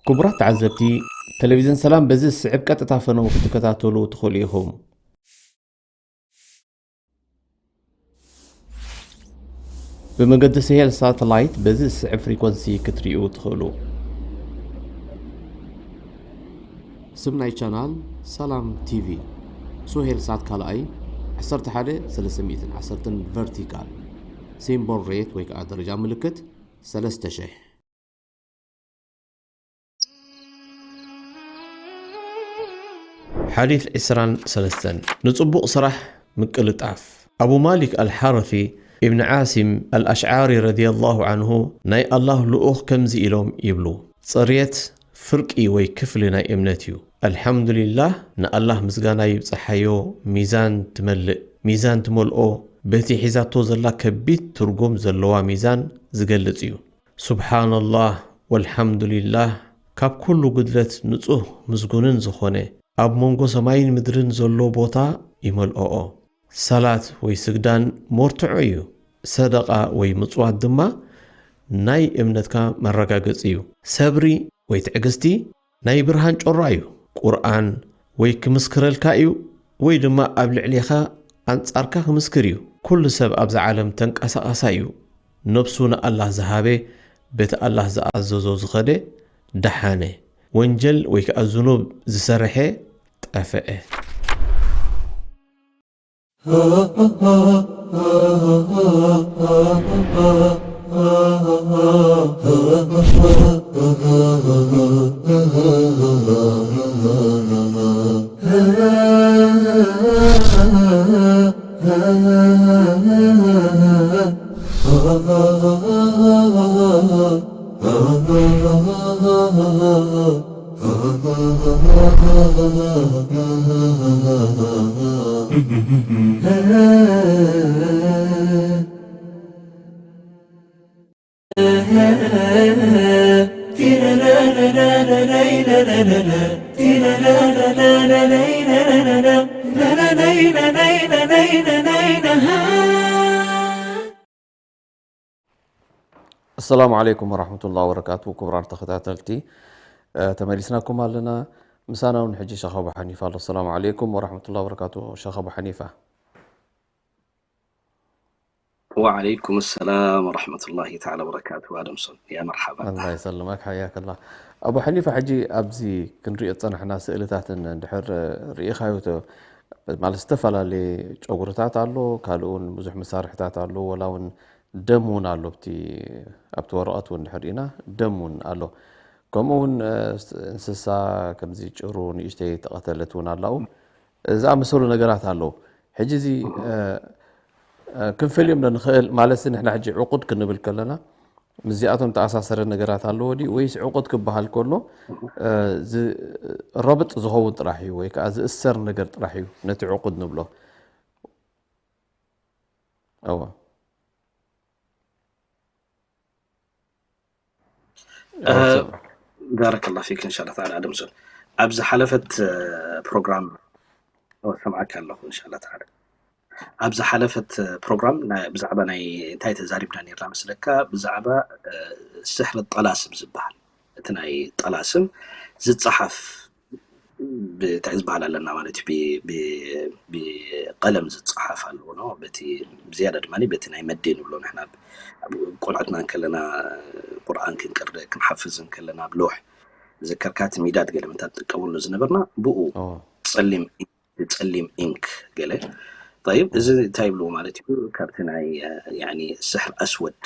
ክቡራት ተዓዘብቲ፣ ቴሌቪዝን ሰላም በዚ ዝስዕብ ቀጥታ ፈነው ክትከታተሉ ትኽእሉ ኢኹም። ብመገዲ ስሄል ሳተላይት በዚ ዝስዕብ ፍሪኮንሲ ክትሪኡ ትኽእሉ። ስም ናይ ቻናል ሰላም ቲቪ። ሱሄል ሳት ካልኣይ ዓሰርተ ሓደ ሰለስተ ሚእትን ዓሰርተን ቨርቲካል። ሲምቦል ሬት ወይ ከዓ ደረጃ ምልክት ሰለስተ ሽሕ። ሓዲት ዕስራን ሰለስተን ንጽቡቕ ስራሕ ምቅልጣፍ። ኣቡ ማሊክ ኣልሓረፊ ኢብን ዓሲም ኣልኣሽዓሪ ረዲየላሁ ዓንሁ ናይ ኣላህ ልኡኽ ከምዚ ኢሎም ይብሉ፣ ጽርየት ፍርቂ ወይ ክፍሊ ናይ እምነት እዩ። ኣልሓምዱሊላህ ንኣላህ ምስጋና ይብጽሓዮ ሚዛን ትመልእ፣ ሚዛን ትመልኦ በቲ ሒዛቶ ዘላ ከቢድ ትርጉም ዘለዋ ሚዛን ዝገልጽ እዩ። ሱብሓነላህ ወልሓምዱሊላህ ካብ ኩሉ ጉድለት ንጹህ ምስጉንን ዝኾነ ኣብ መንጎ ሰማይን ምድርን ዘሎ ቦታ ይመልኦኦ። ሰላት ወይ ስግዳን መርትዖ እዩ። ሰደቓ ወይ ምጽዋት ድማ ናይ እምነትካ መረጋገጺ እዩ። ሰብሪ ወይ ትዕግስቲ ናይ ብርሃን ጮራ እዩ። ቁርኣን ወይ ክምስክረልካ እዩ ወይ ድማ ኣብ ልዕሌኻ ኣንጻርካ ክምስክር እዩ። ኩሉ ሰብ ኣብዛ ዓለም ተንቀሳቓሳይ እዩ። ነብሱ ንኣላህ ዝሃበ፣ በቲ ኣላህ ዝኣዘዞ ዝኸደ ደሓነ። ወንጀል ወይ ከኣ ዝኑብ ዝሰርሐ ጠፍዐ። السلام عليكم ورحمة الله وبركاته. ክቡራን ተኸታተልቲ፣ እ፣ ተመሊስናኩም ኣለና። ምሳና እውን ሕጂ ሸኽ ኣቡ ሓኒፋ ኣሎ። السلام عليكم ورحمة الله وبركاته. ሸኽ ኣቡ ሓኒፋ። وعليكم السلام ورحمة الله تعالى وبركاته. ኣደምሶን፣ يا مرحبا. الله يسلمك، حياك الله. ኣቡ ሓኒፋ፣ ሕጂ ኣብዚ ክንሪኦ ዝጸናሕና ስእልታትን እንድሕር ርኢኻዮ፣ ተ-፣ ማለት ዝተፈላለየ ጨጉርታት ኣሎ፣ ካልእ እውን ብዙሕ መሳርሕታት ኣሎ፣ ወላ እውን ደም እውን ኣሎ። ኣብቲ፣ ኣብቲ ወረቐት እውን እንድሕር ርኢና ደም እውን ኣሎ። ከምኡ እውን፣ እ፣ እንስሳ ከምዚ ጭሩ ንእሽተይ ተቐተለት እውን ኣላኡ። ዝኣመሰሉ ነገራት ኣለዉ። ሕጂ እዚ፣ እ፣ እ፣ ክንፈልዮም ዶ ንኽእል? ማለት ንሕና ሕጂ ዕቑድ ክንብል ከለና ምስዚኣቶም ተኣሳሰረ ነገራት ኣለዎ ድዩ? ወይስ ዕቑድ ክበሃል ከሎ፣ እ፣ ዝ-፣ ረብጥ ዝኸውን ጥራሕ እዩ ወይ ከኣ ዝእሰር ነገር ጥራሕ እዩ ነቲ ዕቑድ ንብሎ? እወ። እ፣ እወ፣ ሰምዕ። ባረከላሁ ፊክ፣ እንሻላ ተዓላ ኣደምሶን። ኣብ ዝሓለፈት፣ እ፣ ፕሮግራም፣ እወ፣ ሰምዓካ ኣለኹ፣ እንሻላ ተዓላ። ኣብ ዝሓለፈት፣ እ፣ ፕሮግራም ናይ፣ ብዛዕባ ናይ እንታይ ተዛሪብና ነይርና መስለካ? ብዛዕባ፣ እ፣ ስሕሪ ጠላስም ዝበሃል። እቲ ናይ ጠላስም ዝጸሓፍ ብ-፣ እንታይ ዝበሃል ኣለና ማለት እዩ፣ ብ-፣ ብ-፣ ብቀለም ዝጸሓፍ ኣለዎ፣ ኖ? በቲ፣ ብዝያዳ ድማ በቲ ናይ መዴ ንብሎ ንሕና ኣብ፣ ኣብ ቆልዑትና እንከለና ቁርኣን ክንቅርእ፣ ክንሓፍዝ እንከለና ኣብ ሎሕ፣ ዝከርካ እቲ ሚዳድ ገለ መታት ንጥቀመሉ ዝነበርና፣ ብኡ ኦ። ጸሊም፣ ጸሊም ኢንክ ገለ። ጠይብ፣ እዚ እንታይ ይብልዎ ማለት እዩ? ካብቲ ናይ፣ ያኒ፣ ስሕር ኣስወድ፣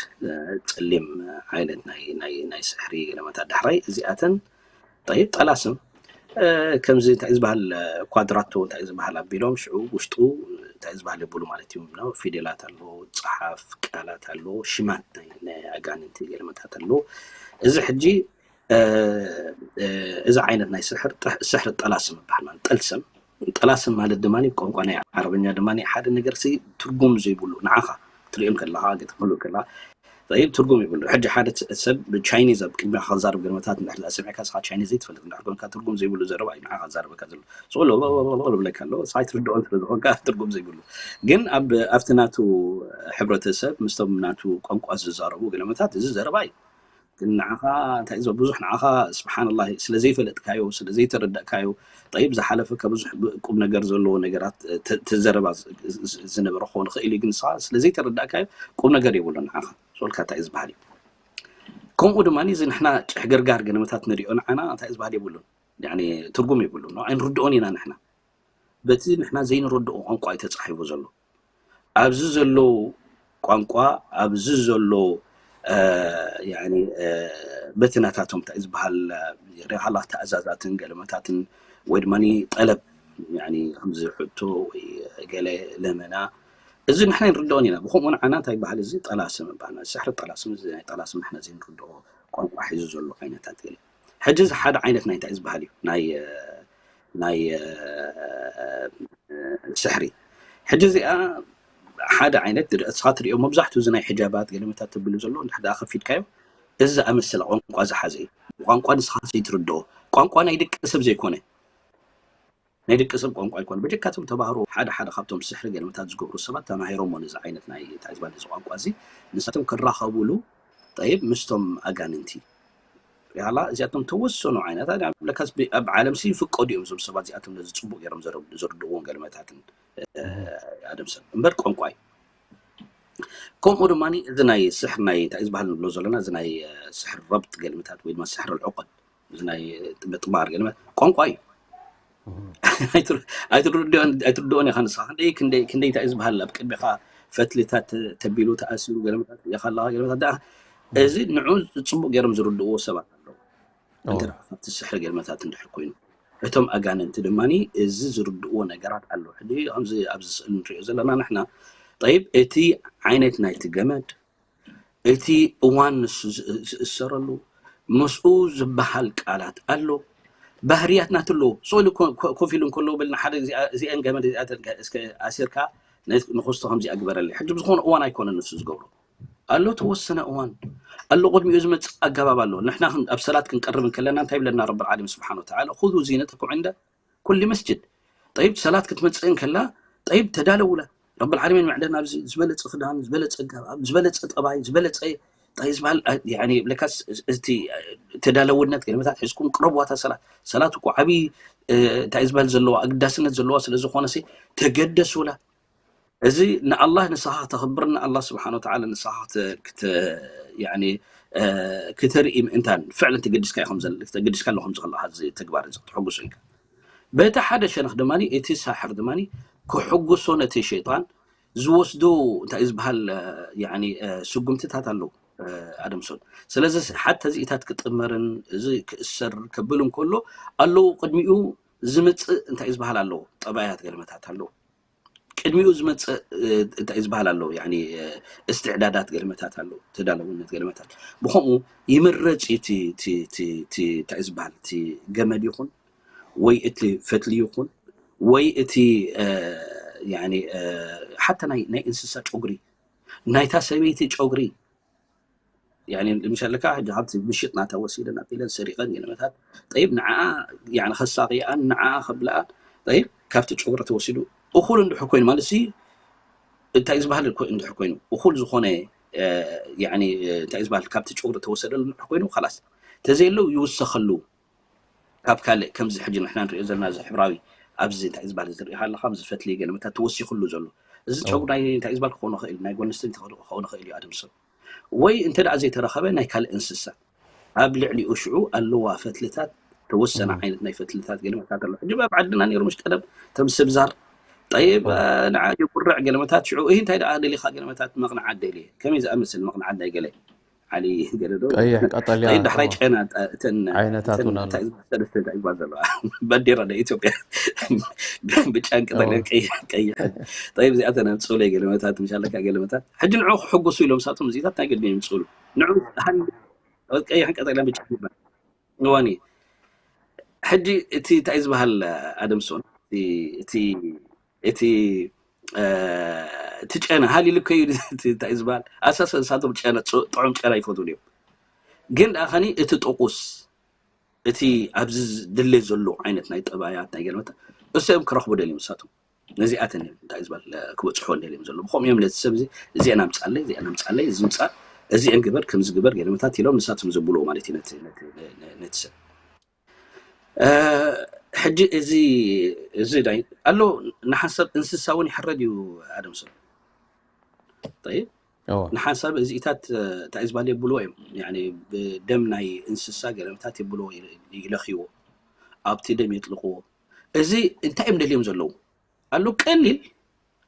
ጸሊም ዓይነት ናይ፣ ናይ፣ ናይ ስሕሪ ገለ መታት። ዳሕራይ እዚኣተን ጠይብ፣ ጠላስም፣ እ፣ ከምዚ እንታይ ዝበሃል፣ እ፣ ኳድራቶ እንታይ ዝበሃል ኣቢሎም፣ ሽዑ ውሽጡ እንታይ ዝበሃል የብሉ ማለት እዩ። ነው ፊደላት ኣሎ፣ ጸሓፍ፣ ቃላት ኣሎ፣ ሽማት ናይ፣ ናይ ኣጋንንቲ ገለመታት ኣሎ። እዚ ሕጂ፣ እ፣ እ፣ እዚ ዓይነት ናይ ስሕር፣ ጠ-፣ ስሕሪ ጠላስም ይበሃል ማለት ጠልሰም። ጠላስም ማለት ድማ ቋንቋ ናይ ዓረብኛ ድማ ሓደ ነገር ሲ ትርጉም ዘይብሉ ንዓኻ ትሪኦም ከለኻ፣ ገ-፣ ትብሉ ከለኻ፣ ጠይብ፣ ትርጉም ይብሉ። ሕጂ ሓደ ስ-፣ ሰብ ብቻይኒዝ ኣብ ቅድሚኻ ክዛረብ ገለመታት እንድሕር ደኣ ሰሚዕካ፣ ንስኻ ቻይኒዝ ዘይትፈልጥ እንድሕር ኮንካ፣ ትርጉም ዘይብሉ ዘረባ እዩ ንዓኻ ክዛረበካ ዘሎ። ዝብለካ ኣሎ፣ ንስኻ ኣይትርድኦን ስለ ዝኾንካ ትርጉም ዘይብሉ። ግን ኣብ፣ ኣብቲ ናቱ ሕብረተሰብ፣ ምስቶም ናቱ ቋንቋ ዝዛረቡ ገለመታት፣ እዚ ዘረባ እዩ። ግን ንዓኻ እንታይ እዩ፣ ብዙሕ ንዓኻ፣ ስብሓንላህ፣ ስለ ዘይፈለጥካዮ፣ ስለ ዘይተረዳእካዮ፣ ጠይብ፣ ዝሓለፈካ ብዙሕ ብ-፣ ቁም ነገር ዘለዎ ነገራት ተ-፣ ተዘረባ ዝ-፣ ዝ-፣ ዝ-፣ ዝነበረ ክኸውን ይኽእል እዩ። ግን ንስኻ ስለ ዘይተረዳእካዮ፣ ቁም ነገር የብሉን ንዓኻ። ሶልካ እንታይ እዩ ዝበሃል እዩ። ከምኡ ድማ እዚ ንሕና ጭሕግርጋር ገለመታት ንሪኦ ንዓና እንታይ እዩ ዝበሃል የብሉን። ያኒ ትርጉም የብሉን። ኣይንርድኦን ኢና ንሕና። በቲ ንሕና ዘይንረድኦ ቋንቋ እዩ ተጻሒፉ ዘሎ። ኣብዚ ዘሎ ቋንቋ፣ ኣብዚ ዘሎ፣ እ፣ ያኒ፣ እ፣ በቲ ናታቶም እንታይ ዝበሃል፣ እ፣ ሪኻላ ተኣዛዛትን ገለመታትን ወይ ድማ ጠለብ፣ ያኒ ከምዚ ሕቶ ወይ ገለ ለመና፣ እዚ ንሕና ኣይንርድኦን ኢና። ብኸምኡ ንዓና እንታይ ይበሃል እዚ? ጠላስም ይበሃል። ስሕሪ ጠላስም፣ እዚ ናይ ጠላስም ንሕና ዘይንርድኦ ቋንቋ ሒዙ ዘሎ ዓይነታት ገለ። ሕጂ እዚ ሓደ ዓይነት ናይ እንታይ ዝበሃል እዩ? ናይ፣ እ፣ ናይ፣ እ፣ ስሕሪ። ሕጂ እዚኣ ሓደ ዓይነት ንስኻ ትሪኦ፣ መብዛሕትኡ እዚ ናይ ሕጃባት ገለመታት ተብሉ ዘሎ፣ እንድሕር ደኣ ከፊትካዮ፣ እዚ ዝኣመሰለ ቋንቋ ዝሓዘ እዩ። ቋንቋ ንስኻ ዘይትርድኦ፣ ቋንቋ ናይ ደቂ ሰብ ዘይኮነ፣ ናይ ደቂ ሰብ ቋንቋ ኣይኮነ። በጀካቶም ተባህሮ፣ ሓደ ሓደ ካብቶም ስሕሪ ገለመታት ዝገብሩ ሰባት ተማሂሮሞ ነዚ ዓይነት ናይ እንታይ ዝበሃል ነዚ ቋንቋ እዚ፣ ንሳቶም ክራኸቡሉ፣ ጠይብ፣ ምስቶም ኣጋንንቲ። ያላ፣ እዚኣቶም ተወሰኑ ዓይነት፣ ኣነ ለካስ ብ-፣ ኣብ ዓለም ሲ ይፍቀዱ እዮም እዞም ሰባት እዚኣቶም ነዚ ጽቡቕ ገይሮም ዘረ-፣ ዘርድእዎም ገለመታትን፣ እ፣ ኣደም ሰብ። እምበር ቋንቋ እዩ። ከምኡ ድማ እዚ ናይ ስሕር ናይ እንታይ ዝበሃል ንብሎ ዘለና፣ እዚ ናይ ስሕር ረብጥ ገልምታት ወይ ድማ ስሕር ዕቁድ፣ እዚ ናይ ጥባር ገልምታት ቋንቋ እዩ። ኣይትርድኦን ኢኻ ንስኻ። ክንደይ እንታይ ዝበሃል ኣብ ቅድሚኻ ፈትልታት ተቢሉ ተኣሲሩ ገልምታት ሪኢኻ ኣለኻ። ገልምታት ደኣ እዚ ንዑ ፅቡቅ ገይሮም ዝርድእዎ ሰባት ኣለዉ። እንተ ካብቲ ስሕሪ ገልመታት እንድሕር ኮይኑ፣ እቶም ኣጋንንቲ ድማ እዚ ዝርድእዎ ነገራት ኣሎ። ሕጂ ከምዚ ኣብዚ ስእሊ ንሪኦ ዘለና ንሕና፣ ጠይብ፣ እቲ ዓይነት ናይቲ ገመድ፣ እቲ እዋን ንሱ ዝእሰረሉ፣ ምስኡ ዝበሃል ቃላት ኣሎ። ባህርያት ናቱ ኣለዎ። ስእሊ ኮፍ ኢሉ እንከሎ በልና ሓደ እዚኣን ገመድ እዚኣተን እስከ ኣሲርካ ንክስቶ ከምዚኣ ግበረለይ። ሕጂ ብዝኾነ እዋን ኣይኮነን ንሱ ዝገብሮ ኣሎ። ተወሰነ እዋን ኣሎ፣ ቅድሚኡ ዝመፅእ ኣገባብ ኣሎ። ንሕና ኣብ ሰላት ክንቀርብ እንከለና እንታይ ይብለና ረብል ዓለሚን ስብሓን ወተዓላ? ኩዙ ዚነተኩም ዕንደ ኩሊ መስጅድ። ጠይብ፣ ሰላት ክትመፅእ እንከላ፣ ጠይብ፣ ተዳለውላ። ረብል ዓለሚን መዕደና ኣብዚ ዝበለፀ ክዳን፣ ዝበለፀ ኣገባብ፣ ዝበለፀ ጠባይ፣ ዝበለፀ እንታይ ዝበሃል ለካስ እቲ ተዳለውነት ገለመታት ሒዝኩም ቅረብዋታ ሰላት። ሰላት እኮ ዓብዪ እንታይ ዝበሃል ዘለዋ ኣግዳስነት ዘለዋ ስለዝኾነ ተገደሱላ። እዚ ንኣላህ ንስኻ ክተኽብር ንኣላህ ስብሓን ወተዓላ ንስኻ ክተርኢ ምእንታን ፍዕልን ተገዲስካ ኣሎ ከምዚ ከለኻ እዚ ተግባር እዚ ክትሕጉስ ኢልካ። በቲ ሓደ ሸነኽ ድማ እቲ ሳሕር ድማ ክሕጉሶ ነቲ ሸይጣን ዝወስዶ እንታይ ዝበሃል ስጉምትታት ኣለዉ ኣደምሶን። ስለዚ ሓተ እዚኢታት ክጥመርን እዚ ክእሰር ከብል እንከሎ ኣለዉ ቅድሚኡ ዝምፅእ እንታይ ዝበሃል ኣለዉ ጠባያት ገለመታት ኣለዉ። ቅድሚኡ ዝመፅእ እንታይ ዝበሃል ኣሎ እስትዕዳዳት ገለመታት ኣሎ ተዳለውነት ገለመታት ብከምኡ ይምረፅ እዩ እንታይ ዝበሃል እቲ ገመድ ይኹን ወይ እቲ ፈትሊ ይኹን ወይ እቲ ሓታ ናይ እንስሳ ጨጉሪ ናይታ ሰበይቲ ጨጉሪ ምሻለካ ሕጂ ካብቲ ምሽጥ ናታ ወሲደን ኣቢለን ሰሪቐን ገለመታት ጠይብ ንዓኣ ከሳቕያን ንዓኣ ከብልኣን ጠይብ ካብቲ ጨጉሪ ተወሲዱ እኹል እንድሕር ኮይኑ ማለት ሲ እንታይ ዝበሃል እንድሕር ኮይኑ እኹል ዝኾነ እንታይ ዝበሃል ካብቲ ጨጉሪ ተወሰደሉ እንድሕር ኮይኑ ላስ ተዘየለው ይውሰኸሉ ካብ ካልእ ከምዚ ሕጂ ንሕና ንሪኦ ዘለና እዚ ሕብራዊ ኣብዚ እንታይ ዝበሃል ዝሪኢኻ ኣለካ ኣብዚ ፈትሊ ገለመታት ተወሲኽሉ ዘሎ እዚ ጨጉሪ ናይ እንታይ ዝበሃል ክኾኑ ክእል ናይ ጓል ኣንስተይቲ ክኾኑ ክእል እዩ ኣደምሶ ወይ እንተ ደኣ ዘይተረኸበ ናይ ካልእ እንስሳ ኣብ ልዕሊኡ ሽዑ ኣለዋ ፈትልታት ተወሰነ ዓይነት ናይ ፈትልታት ገለመታት ኣሎ ሕጂ ኣብ ዓድና ነይሩ ምሽ ቀደም ተምስብዛር ጠይብ ንዓ የቁርዕ ገለመታት ሽዑ ይህ እንታይ ደኣ ደሊኻ ገለመታት መቕንዓት ደልየ ከመይ ዝኣመስል መቕንዓት ናይ ገለ ዓሊ ገለ ዶ ቀይሕ ቀጠልያ ዳሕራይ ጨና እተን ዓይነታት እውን ኣሎ ሰለስተ እንታይ ይባል ዘለዋ ባንዴራ ናይ ኢትዮጵያ ብጫን ቀጠልያን ቀይሕ ቀይሕ ጠይብ እዚኣተን ኣምፅኡለይ ገለመታት ምሻለካ ገለመታት ሕጂ ንዑ ክሕጉሱ ኢሎም ሳቶም እዚታት ናይ ገድሚ ይምፅኡሉ ንዑ ቀይሕን ቀጠልያን ብጫ ይባል እዋኒ ሕጂ እቲ እንታይ ዝበሃል ኣደምሶን እቲ እቲ እቲ ጨና ሃሊሉ ከዩ እንታይ ዝበሃል ኣሳሰ ንሳቶም ጨና ጥዑም ጨና ይፈትሉ እዮም ግን ደኣ ከኒ እቲ ጥቁስ እቲ ኣብዚ ድሌት ዘሎ ዓይነት ናይ ጠባያት ናይ ገለመታ እሶም ክረኽቡ ደልዮም ንሳቶም ነዚኣተን እዮም እንታይ ዝበሃል ክበፅሖ ደልዮም ዘሎ ብከምኡ እዮም ነቲ ሰብ እዚ እዚአን ኣምፃለይ እዚአን ኣምፃለይ እዚ ምፃእ እዚአን ግበር ከምዚ ግበር ገለመታት ኢሎም ንሳቶም ዘብልዎ ማለት እዩ ነቲ ሰብ ሕጂ እዚ እዚ ኣሎ ንሓንሳብ እንስሳ እውን ይሕረድ እዩ ኣደምሶ ንሓንሳብ እዚኢታት እንታይ ዝበሃል የብልዎ እዮም ብደም ናይ እንስሳ ገለመታት የብልዎ ይለኽይዎ ኣብቲ ደም የጥልቅዎ እዚ እንታይ እዮም ደልዮም ዘለዉ ኣሎ ቀሊል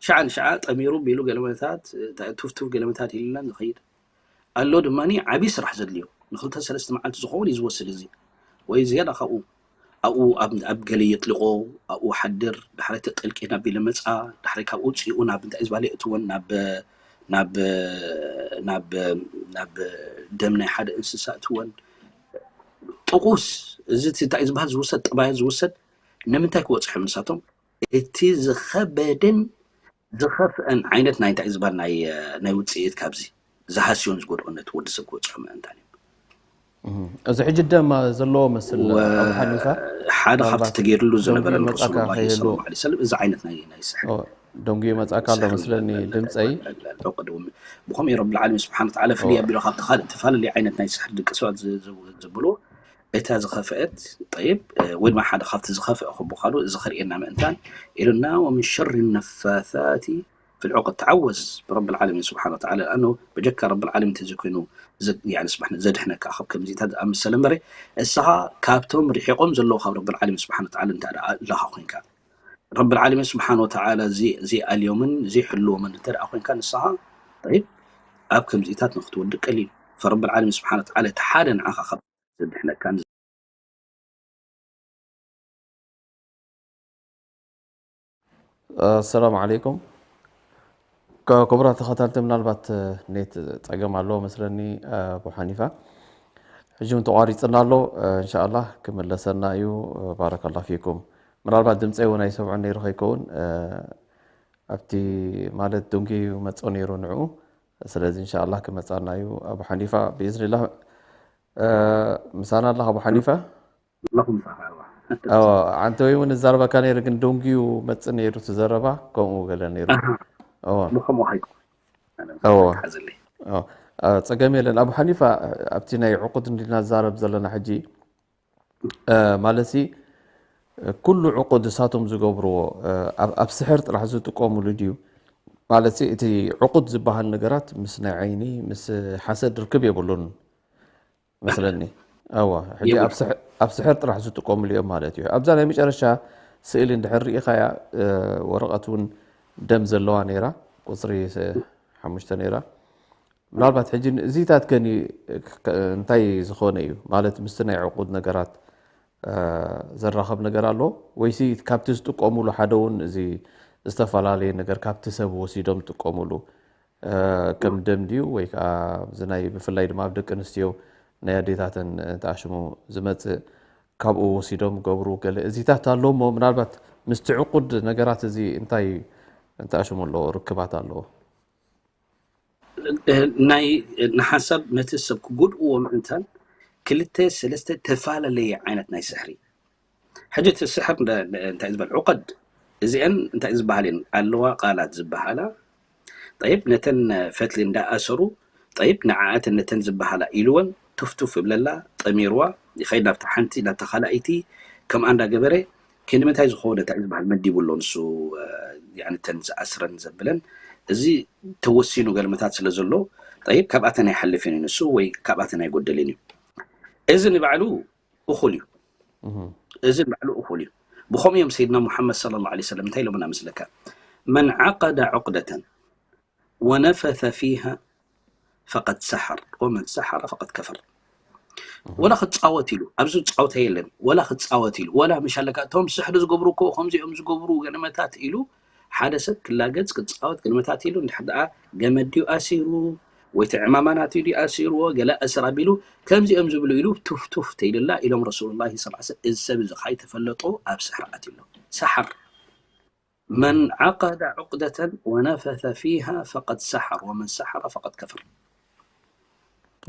ሸዓ ንሸዓ ጠሚሩ ቢሉ ገለመታት ቱፍቱፍ ገለመታት ኢልና ንኸይድ ኣሎ ድማ ዓብዪ ስራሕ ዘድልዮ ንክልተ ሰለስተ መዓልቲ ዝኸውን እዩ ዝወስድ እዚ ወይ ዝያዳ ካብኡ ኣብኡ ኣብ ገለ የጥልቆ ኣብኡ ሓድር ዳሕራይ ተጠልቂ ናብ ቢለ መፃ ዳሕራይ ካብ ውፅኡ ናብ እንታይ ዝበለ እትወን ናብ ናብ ናብ ናብ ደም ናይ ሓደ እንስሳ እትወን ጥቁስ እዚ እንታይ ዝበሃል ዝውሰድ ጠባያት ዝውሰድ ንምንታይ ክበፅሖም ንሳቶም እቲ ዝኸበደን ዝኸፍአን ዓይነት ናይ እንታይ ዝበሃል ናይ ውፅኢት ካብዚ ዝሃስዮን ዝጎድኦን ነቲ ወዲ ሰብ ክበፅሖ ምእንታን እዩ እዚ ሕጂ ደማ ዘለዎ መስል ኣቡ ሓኒፋ ሓደ ካብቲ ተገይርሉ ዝነበረ መፃካ ከይህሉ ሰለም እዚ ዓይነት ናይ ናይ ስሕር ደንጉ መፃካ ኣሎ መስለኒ ድምፀይ ብከምኡ ረብ ልዓለሚን ስብሓን ተዓላ ፍልይ ኣቢሎ ካብቲ ካልእ ተፈላለዩ ዓይነት ናይ ስሕር ደቂ ሰባት ዘብሎ እታ ዝኸፍአት ጠይብ ወይ ድማ ሓደ ካብቲ ዝኸፍአ ክብሉ እዚ ከርእየና ምእንታን ኢሉና ወምን ሸር ነፋሳቲ في العقد تعوذ برب العالمين سبحانه وتعالى، لأنه بجكا رب العالمين تزكينو زد-، يعني سبحانه زدحنك أخب كم زيتات أمثل مري. السها كابتم ريحقهم زلو خب رب العالمين سبحانه وتعالى أنت لا أخوينك. رب العالمين سبحانه وتعالى زي، زي اليوم زي حلو من ترى أخوينك السها. طيب، أب كم زيتات نخت ودك قليل. فرب العالمين سبحانه وتعالى تحادن عخا خب زدحنك كان ሰላም ዓለይኩም። ክቡራት ተኸታተልቲ፣ ምናልባት ኔት ጸገም ኣለዎ መስለኒ። ኣቡ ሓኒፋ ሕጂ እውን ተቋሪፅና ኣሎ። እንሻኣላ ክምለሰና እዩ። ባረከላ ፊኩም። ምናልባት ድምፀይ እውን ኣይሰምዑን ነይሩ ከይከውን፣ ኣብቲ ማለት ዶንጊ መፆ ነይሩ ንዑ። ስለዚ እንሻኣላ ክመፃና እዩ ኣቡ ሓኒፋ ብኢዝኒላ። ምሳና ኣለካ ኣቡ ሓኒፋ? ኣለኹም። ኣዎ፣ ዓንተ ወይ እውን እዛረበካ ነይሩ፣ ግን ደንጉዩ መጽእ ነይሩ እቲ ዘረባ፣ ከምኡ ገለ ነይሩ። ኣዎ። ብኸምኡ ሃይኩ። ኣዎ። ሓዘለይ። ኣዎ። ጸገም የለን። ኣቡ ሓኒፋ፣ ኣብቲ ናይ ዕቁድ እንዲና ዝዛረብ ዘለና ሕጂ፣ ማለት ሲ፣ ኩሉ ዕቁድ እሳቶም ዝገብርዎ፣ ኣብ፣ ኣብ ስሕር ጥራሕ ዝጥቀሙሉ ድዩ? ማለት ሲ፣ እቲ ዕቁድ ዝበሃል ነገራት ምስ ናይ ዓይኒ፣ ምስ ሓሰድ ርክብ የብሉን። መስለኒ። ኣዋ፣ ሕጂ ኣብ ስሕ-፣ ኣብ ስሕር ጥራሕ ዝጥቀሙሉ እዮም ማለት እዩ። ኣብዛ ናይ መጨረሻ ስእሊ እንድሕር ርኢኻያ፣ ወረቐት እውን ደም ዘለዋ ነይራ፣ ቁጽሪ ስ-፣ ሓሙሽተ ነይራ። ምናልባት ሕጂ እዚታት ከኒ ክ-፣ እንታይ ዝኾነ እዩ? ማለት ምስቲ ናይ ዕቁድ ነገራት፣ ዘራኸብ ነገር ኣሎ? ወይሲ ካብቲ ዝጥቀሙሉ ሓደ እውን እዚ ዝተፈላለየ ነገር ካብቲ ሰብ ወሲዶም ዝጥቀሙሉ? ከም ደም ድዩ ወይ ከዓ ኣብዚ ናይ ብፍላይ ድማ ኣብ ደቂ ኣንስትዮ ናይ ኣዴታተን ተኣሽሙ ዝመፅእ ካብኡ ወሲዶም ገብሩ ገለ እዚታት ኣሎ እሞ ምናልባት ምስቲ ዕቁድ ነገራት እዚ እንታይ ተኣሽሙ ኣለዎ ርክባት ኣለዎ? ናይ ንሓንሳብ ነቲ ሰብ ክጎድእዎ ምእንታን ክልተ ሰለስተ ተፈላለየ ዓይነት ናይ ስሕሪ ሕጂ እቲ ስሕር እንታይ ዝበሃል ዕቀድ እዚአን እንታይ ዝበሃል እየን ኣለዋ ቃላት ዝበሃላ ጠይብ ነተን ፈትሊ እንዳኣሰሩ ጠይብ ንዓኣተን ነተን ዝበሃላ ኢልወን ቱፍቱፍ እብለላ ጠሚርዋ ይኸይድ ናብታ ሓንቲ ናብታ ካልኣይቲ ከምኣ እንዳገበረ ክንዲ ምንታይ ዝኸውን እንታይ ዝበሃል መዲቡ ኣሎ ንሱ ተን ዝኣስረን ዘብለን እዚ ተወሲኑ ገልመታት ስለ ዘሎ ጠይብ ካብኣተን ኣይሓልፍን እዩ ንሱ ወይ ካብኣተን ኣይጎደልን እዩ እዚ ንባዕሉ እኹል እዩ። እዚ ባዕሉ እኹል እዩ። ብኸምኡ እዮም ሰይድና ሙሓመድ ሰለላሁ ዐለይሂ ወሰለም እንታይ ኢሎምና መስለካ? መን ዓቀደ ዑቅደተን ወነፈተ ፊሃ ፈቀድ ሰሐር ወመን ሰሐረ ፈቀድ ከፈር። ወላ ክፃወት ኢሉ ኣብዚ ፃውታ የለን ወላ ክፃወት ኢሉ ወላ ምሽ ኣለካ እቶም ስሕሪ ዝገብሩ እኮ ከምዚኦም ዝገብሩ ገለመታት ኢሉ ሓደ ሰብ ክላገፅ ክፃወት ገለመታት ኢሉ እንድሕር ደኣ ገመድ ድዩ ኣሲሩ ወይ እቲ ዕማማ ናትኡ ድዩ ኣሲርዎ ገለ ኣስር ኣቢሉ ከምዚኦም ዝብሉ ኢሉ ቱፍ ቱፍ ተይልላ ኢሎም ረሱሉላሂ ሰለላሁ ዐለይሂ ወሰለም እዚ ሰብ እዚ ካይተፈለጦ ኣብ ስሕር ኣትዩ ኣሎ ሰሓር መን ዓቀደ ዑቅደተን ወነፈተ ፊሃ ፈቀድ ሰሓር ወመን ሰሓረ ፈቀድ ከፈር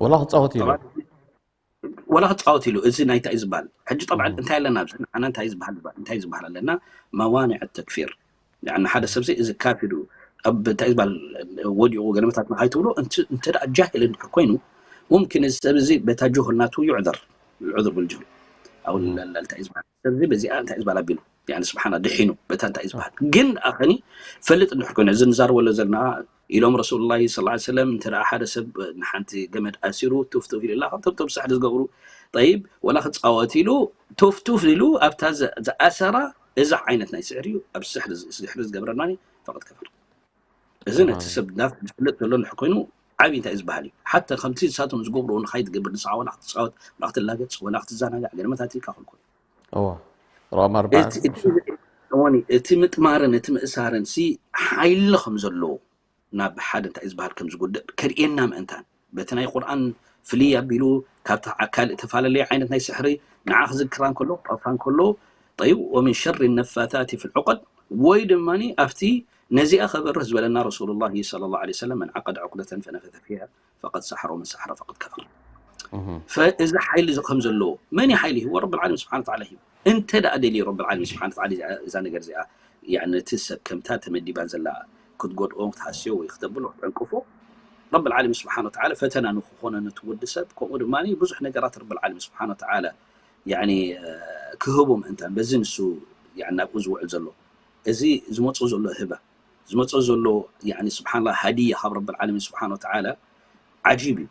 ወላ ክፃወት ኢሉ ወላ ክፃወት ኢሉ እዚ ናይ እንታይ ዝበሃል ሕጂ ጠብዓ እንታይ ኣለና ኣብዚ ንዓና እንታይ ዝበሃል እንታይ ዝበሃል ኣለና መዋንዕ ተክፊር ንዓና ሓደ ሰብ እዚ ካፊር እዩ ኣብ እንታይ ዝበሃል ወዲቑ ገለመታት ንካይትብሎ እንተ ደኣ ጃህል እንድሕር ኮይኑ ሙምኪን እዚ ሰብ እዚ በታ ጅሁል ናቱ ይዕዘር ይዕዘር ብልጅሁል ኣው እንታይ ዝበሃል ሰብ እዚ በዚኣ እንታይ ዝበሃል ኣቢሉ ስብሓና ድሒኑ በታ እንታይ ዝበሃል ግን ኣኸኒ ፈልጥ እንድሕር ኮይኑ እዚ ንዛርበሎ ዘለና ኢሎም ረሱሉላሂ ሰለላሁ ዐለይሂ ወሰለም እንተ ደኣ ሓደ ሰብ ንሓንቲ ገመድ ኣሲሩ ቱፍ ቱፍ ኢሉላ ከምቶም ቶም ስሕሪ ዝገብሩ ጠይብ ወላ ክፃወት ኢሉ ቱፍ ቱፍ ኢሉ ኣብታ ዝኣሰራ እዚ ዓይነት ናይ ስሕሪ እዩ ኣብ ስሕሪ ዝገብረና ፈቐድ ከፈር እዚ ነቲ ሰብ ዝፍለጥ ዘሎ እንድሕር ኮይኑ ዓብዪ እንታይ ዝበሃል እዩ ሓተ ከምቲ ንሳቶም ዝገብርዎ ንኻይ ትገብር ንስኻ ወላ ክትፃወት ወላ ክትላገፅ ወላ ክትዘናጋዕ ገለመታት ኢልካ ክልኮ እዋ ሮም ኣርባዕተ እወኒ እቲ ምጥማርን እቲ ምእሳርን ሲ ሓይሊ ከም ዘለዎ ናብ ሓደ እንታይ ዝበሃል ከም ዝጉድእ ከርእየና ምእንታን በቲ ናይ ቁርኣን ፍልይ ኣቢሉ ካብቲ ካልእ ተፈላለየ ዓይነት ናይ ስሕሪ ንዓ ክዝክራ እንከሎ ክጠፋ እንከሎ ጠይብ ወምን ሸሪ ነፋታት ፊ ልዑቀድ ወይ ድማ ኣብቲ ነዚኣ ከበርህ ዝበለና ረሱሉላሂ ሰለላሁ ዐለይሂ ወሰለም መን ዓቀደ ዑቅደተን ፈነፈተ ፊሃ ፈቀድ ሰሐረ ወመን ሰሐረ ፈቀድ ከፈር። ፈእዚ ሓይሊ እዚ ከም ዘለዎ መን ሓይሊ ሂቦ? ረብል ዓለሚን ስብሓነ ወተዓላ ሂቡ። እንተ ደኣ ደልዩ ረብል ዓለሚን ስብሓነ ወተዓላ እዚኣ- እዛ ነገር እዚኣ ያዕ ነቲ ሰብ ከምታ ተመዲባ ዘላ ክትጎድኦ ክትሃስዮ ወይ ክተብሎ ክትዕንቅፎ ረብል ዓለሚን ስብሓነ ወተዓላ ፈተና ንክኾኖ ነቲ ወዲ ሰብ ከምኡ ድማ ብዙሕ ነገራት ረብል ዓለሚን ስብሓነ ወተዓላ ያዕ ክህቦ ምእንታን በዚ ንሱ ያዕ ናብኡ ዝውዕል ዘሎ እዚ ዝመፅኡ ዘሎ ህበ ዝመጾ ዘሎ ያኒ ስብሓንላ ሃዲያ ካብ ረብል ዓለሚን ስብሓን ወተዓላ ዓጂብ እዩ።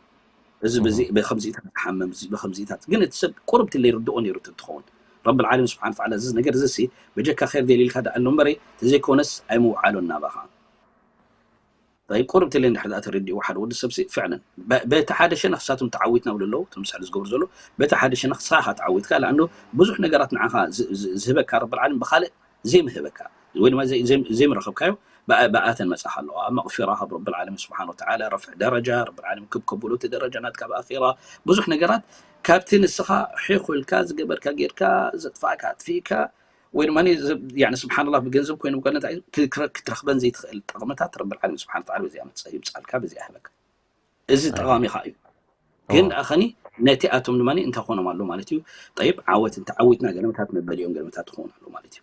እዚ በዚ ብኸምዚታት ዝሓመም እዚ ብኸምዚታት ግን እቲ ሰብ ቁርብ ትለ ይርድኦ ነይሩ እንተትኸውን ረብል ዓለሚን ስብሓን ወተዓላ እዚ ነገር እዚ ሲ በጀካ ኸይር ደልይልካ ደኣ ኣሎ እምበረ ተዘይኮነስ ኣይምውዓሎን ናባኻ። ጠይብ ቁርብ ትለ እንድሕር ደኣ ተረዲእዎ ሓደ ወዲ ሰብ ሲ ፍዕለን በ- በቲ ሓደ ሸነኽ ንሳቶም ተዓዊትና ብሉ ኣለዉ እቶም ስሕሪ ዝገብሩ ዘለዉ በቲ ሓደ ሸነኽ ንስኻ ኢኻ ተዓዊትካ ለኣንዶ ብዙሕ ነገራት ንዓኻ ዝ- ዝ- ዝህበካ ረብል ዓለሚን ብኻልእ ዘይምህበካ ወይ ድማ ዘይ- ዘይ- ዘይምረኸብካዮ ብኣ- ብኣተን መጻኻ ኣለዋ ኣብ መቕፊራ ካብ ረብል ዓለሚን ስብሓን ወተዓላ ረፍዕ ደረጃ ረብል ዓለሚን ክብ ከብሎ እቲ ደረጃ ናትካ ብኣኺራ ብዙሕ ነገራት ካብቲ ንስኻ ሒኹ ኢልካ ዝገበርካ ጌርካ ዘጥፋእካ ኣጥፊእካ ወይ ድማ ስብሓንላ ብገንዘብ ኮይኑ ገለ እንታይ ክትረኽበን ዘይትኽእል ጠቕምታት ረብል ዓለሚን ስብሓን ወተዓላ በዚኣ መፀ ይብፃልካ በዚኣ ህበካ እዚ ጠቓሚ ኸዓ እዩ ግን ኣኸኒ ነቲ ኣቶም ድማ እንታይ ኾኖም ኣሎ ማለት እዩ ጠይብ ዓወት እንተ ዓዊትና ገለመታት መበሊኦም ገለመታት ትኸውን ኣሎ ማለት እዩ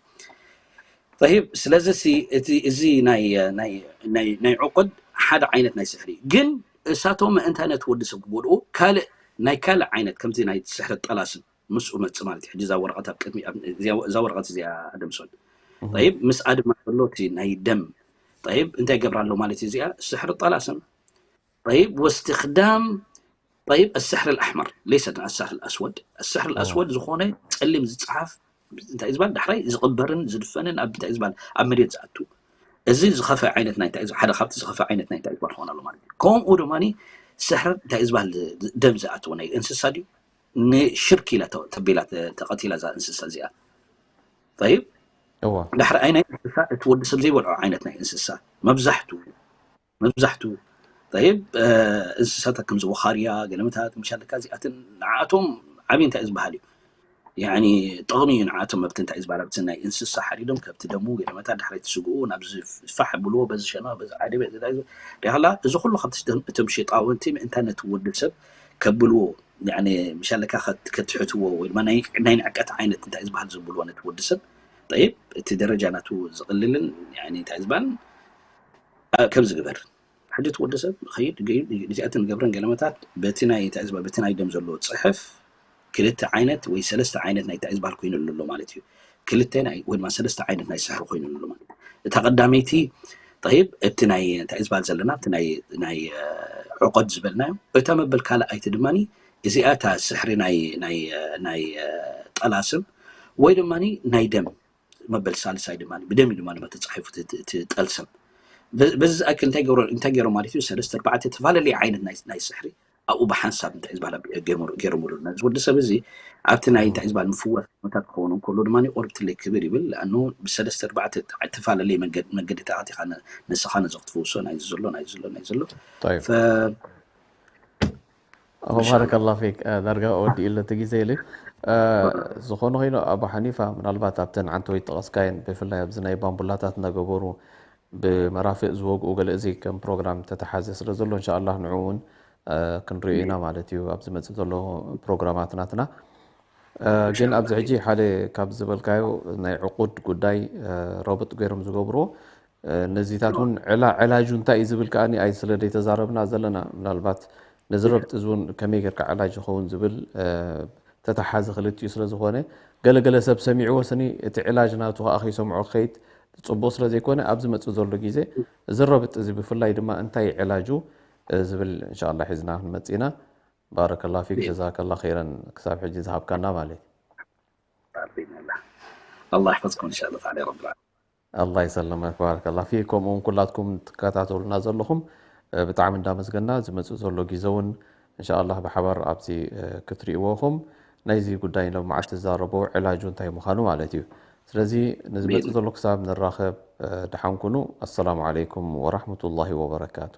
ጠይብ ስለዚ ሲ እቲ እዚ ናይ ናይ ናይ ናይ ዕቁድ ሓደ ዓይነት ናይ ስሕሪ እዩ። ግን እሳቶም ምእንታ ነቲ ወዲ ሰብ ክጎድኡ ካልእ ናይ ካልእ ዓይነት ከምዚ ናይ ስሕሪ ጠላስም ምስኡ መጽእ ማለት እዩ። ሕጂ እዛ ወረቐት ኣብ ቅድሚ እዛ ወረቐት እዚኣ ኣደምሶን ጠይብ ምስኣ ድማ ዘሎ እቲ ናይ ደም ጠይብ እንታይ ይገብራ ኣሎ ማለት እዩ እዚኣ ስሕሪ ጠላስም ጠይብ ወስትክዳም ጠይብ ኣስሕር ኣልኣሕመር ለይሰ ኣስሕር ኣልኣስወድ ኣስሕር ኣልኣስወድ ዝኾነ ጸሊም ዝጽሓፍ እንታይ ዝበሃል ዳሕራይ ዝቕበርን ዝድፈንን ኣብ እንታይ ዝበሃል ኣብ መሬት ዝኣቱ እዚ ዝኸፈ ዓይነት ናይ እንታይ ሓደ ካብቲ ዝኸፈ ዓይነት ናይ እንታይ ዝበሃል ክኾን ኣሎ ማለት እዩ። ከምኡ ድማ ስሕር እንታይ ዝበሃል ደም ዝኣተወ ናይ እንስሳ ድዩ ንሽርክ ኢላ ተቢላ ተቐቲላ እዛ እንስሳ እዚኣ። ጠይብ እዋ ድሕሪ ኣይ ናይ እንስሳ እቲ ወዲ ሰብ ዘይበልዖ ዓይነት ናይ እንስሳ መብዛሕቱ መብዛሕቱ ጠይብ እንስሳታት ከምዚ ወኻርያ ገለመታት ምሻለካ እዚኣትን ንዓኣቶም ዓብዪ እንታይ ዝበሃል እዩ ያኒ ጥቕሚ እዩ ንዓኣቶም መብቲ እንታይ ዝበሃል ኣብቲ ናይ እንስሳ ሓሪዶም ከብቲ ደሙ ገለመታት ድሕሪ እቲ ስግኡ ናብ ዝፋሕ ብልዎ በዚ ሸና በዚ ዓደበ ሪኻላ እዚ ኩሉ ካብቲ እቶም ሸጣውንቲ ምእንታ ነቲ ወዲ ሰብ ከብልዎ ያኒ ምሻለካ ከትሕትዎ ወይ ድማ ናይ ናይ ንዕቀት ዓይነት እንታይ ዝበሃል ዘብልዎ ነቲ ወዲ ሰብ ጠይብ እቲ ደረጃ ናቱ ዝቕልልን ያኒ እንታይ ዝበሃል ከምዚ ግበር ሕጂ እቲ ወዲ ሰብ ኸይድ ገይድ እዚኣትን ገብረን ገለመታት በቲ ናይ እንታይ ዝበሃል በቲ ናይ ደም ዘለዎ ፅሕፍ ክልተ ዓይነት ወይ ሰለስተ ዓይነት ናይ እንታይ ዝበሃል ኮይኑሉ ኣሎ ማለት እዩ ክልተ ናይ ወይ ድማ ሰለስተ ዓይነት ናይ ስሕሪ ኮይኑሉ ኣሎ ማለት እዩ እታ ቀዳመይቲ ጠይብ እቲ ናይ እንታይ ዝበሃል ዘለና እቲ ናይ ናይ ዕቆድ ዝበልናዮ እታ መበል ካልኣይቲ ድማ እዚኣ እታ ስሕሪ ናይ ናይ ናይ ጠላስም ወይ ድማ ናይ ደም መበል ሳልሳይ ድማ ብደም እዩ ድማ ተፃሒፉ እቲ ጠልስም በዚ ዝኣክል እንታይ ገይሮም ማለት እዩ ሰለስተ ኣርባዕተ ተፈላለየ ዓይነት ናይ ስሕሪ ኣብኡ ብሓንሳብ እንታይ ዝበሃል ገይሮምሉ ነዚ ወዲ ሰብ እዚ ኣብቲ ናይ እንታይ ዝበሃል ምፍዋስ መታት ክኸውን እንከሎ ድማ ቁርብ ትለይ ክብር ይብል ኣኑ ብሰለስተ ኣርባዕተ ተፈላለየ መንገድታት ኣቲኻ ንስኻ ነዚ ክትፍውሶ ናይ ዘሎ ናይ ዘሎ ናይ ዘሎ ባረከላ ፊክ ዳርጋ ወዲእለ እቲ ግዜ ኢሉ ዝኾነ ኮይኑ ኣቡ ሓኒፋ ምናልባት ኣብተን ዓንተወይ ጠቐስካየን ብፍላይ ኣብዚ ናይ ባምቡላታት እናገበሩ ብመራፍእ ዝወግኡ ገለ እዚ ከም ፕሮግራም ተተሓዘ ስለ ዘሎ እንሻ ኣላህ ንዕኡ እውን ክንሪኦ ኢና ማለት እዩ ኣብ ዝመፅእ ዘሎ ፕሮግራማት ናትና ግን ኣብዚ ሕጂ ሓደ ካብ ዝበልካዮ ናይ ዕቁድ ጉዳይ ረብጥ ገይሮም ዝገብርዎ ነዚታት እውን ዕላ ዕላጁ እንታይ እዩ ዝብል ከኣ ኣይ ስለ ዘይተዛረብና ዘለና ምናልባት ነዚ ረብጢ እዚ እውን ከመይ ጌርካ ዕላጅ ይኸውን ዝብል ተተሓዚ ክልቲኡ ስለ ዝኾነ ገለገለ ሰብ ሰሚዕዎ ስኒ እቲ ዕላጅ ናቱ ከዓ ከይሰምዖ ክኸይድ ፅቡቅ ስለ ዘይኮነ ኣብ ዝመፅእ ዘሎ ግዜ እዚ ረብጢ እዚ ብፍላይ ድማ እንታይ ዕላጁ ዝብል እንሻላ ሒዝና ክንመፅእ ኢና ባረከላ ፊክ ጀዛከላ ኸይረን ክሳብ ሕጂ ዝሃብካና ማለት الله يحفظكم إن شاء الله تعالى يا رب العالمين ኣላ ይሰለመክ ባረከላ ፊክ ከምኡውን ኩላትኩም ትከታተሉና ዘለኹም ብጣዕሚ እንዳመስገና ዝመፅእ ዘሎ ግዜ እውን እንሻ ኣላህ ብሓባር ኣብዚ ክትሪእዎ ኢኹም ናይዚ ጉዳይ ሎም መዓልቲ ዝዛረቦ ዕላጁ እንታይ ምዃኑ ማለት እዩ ስለዚ ንዝመፅእ ዘሎ ክሳብ ንራኸብ ደሓን ኩኑ ኣሰላሙ ዓለይኩም ወራሕመቱላሂ ወበረካቱ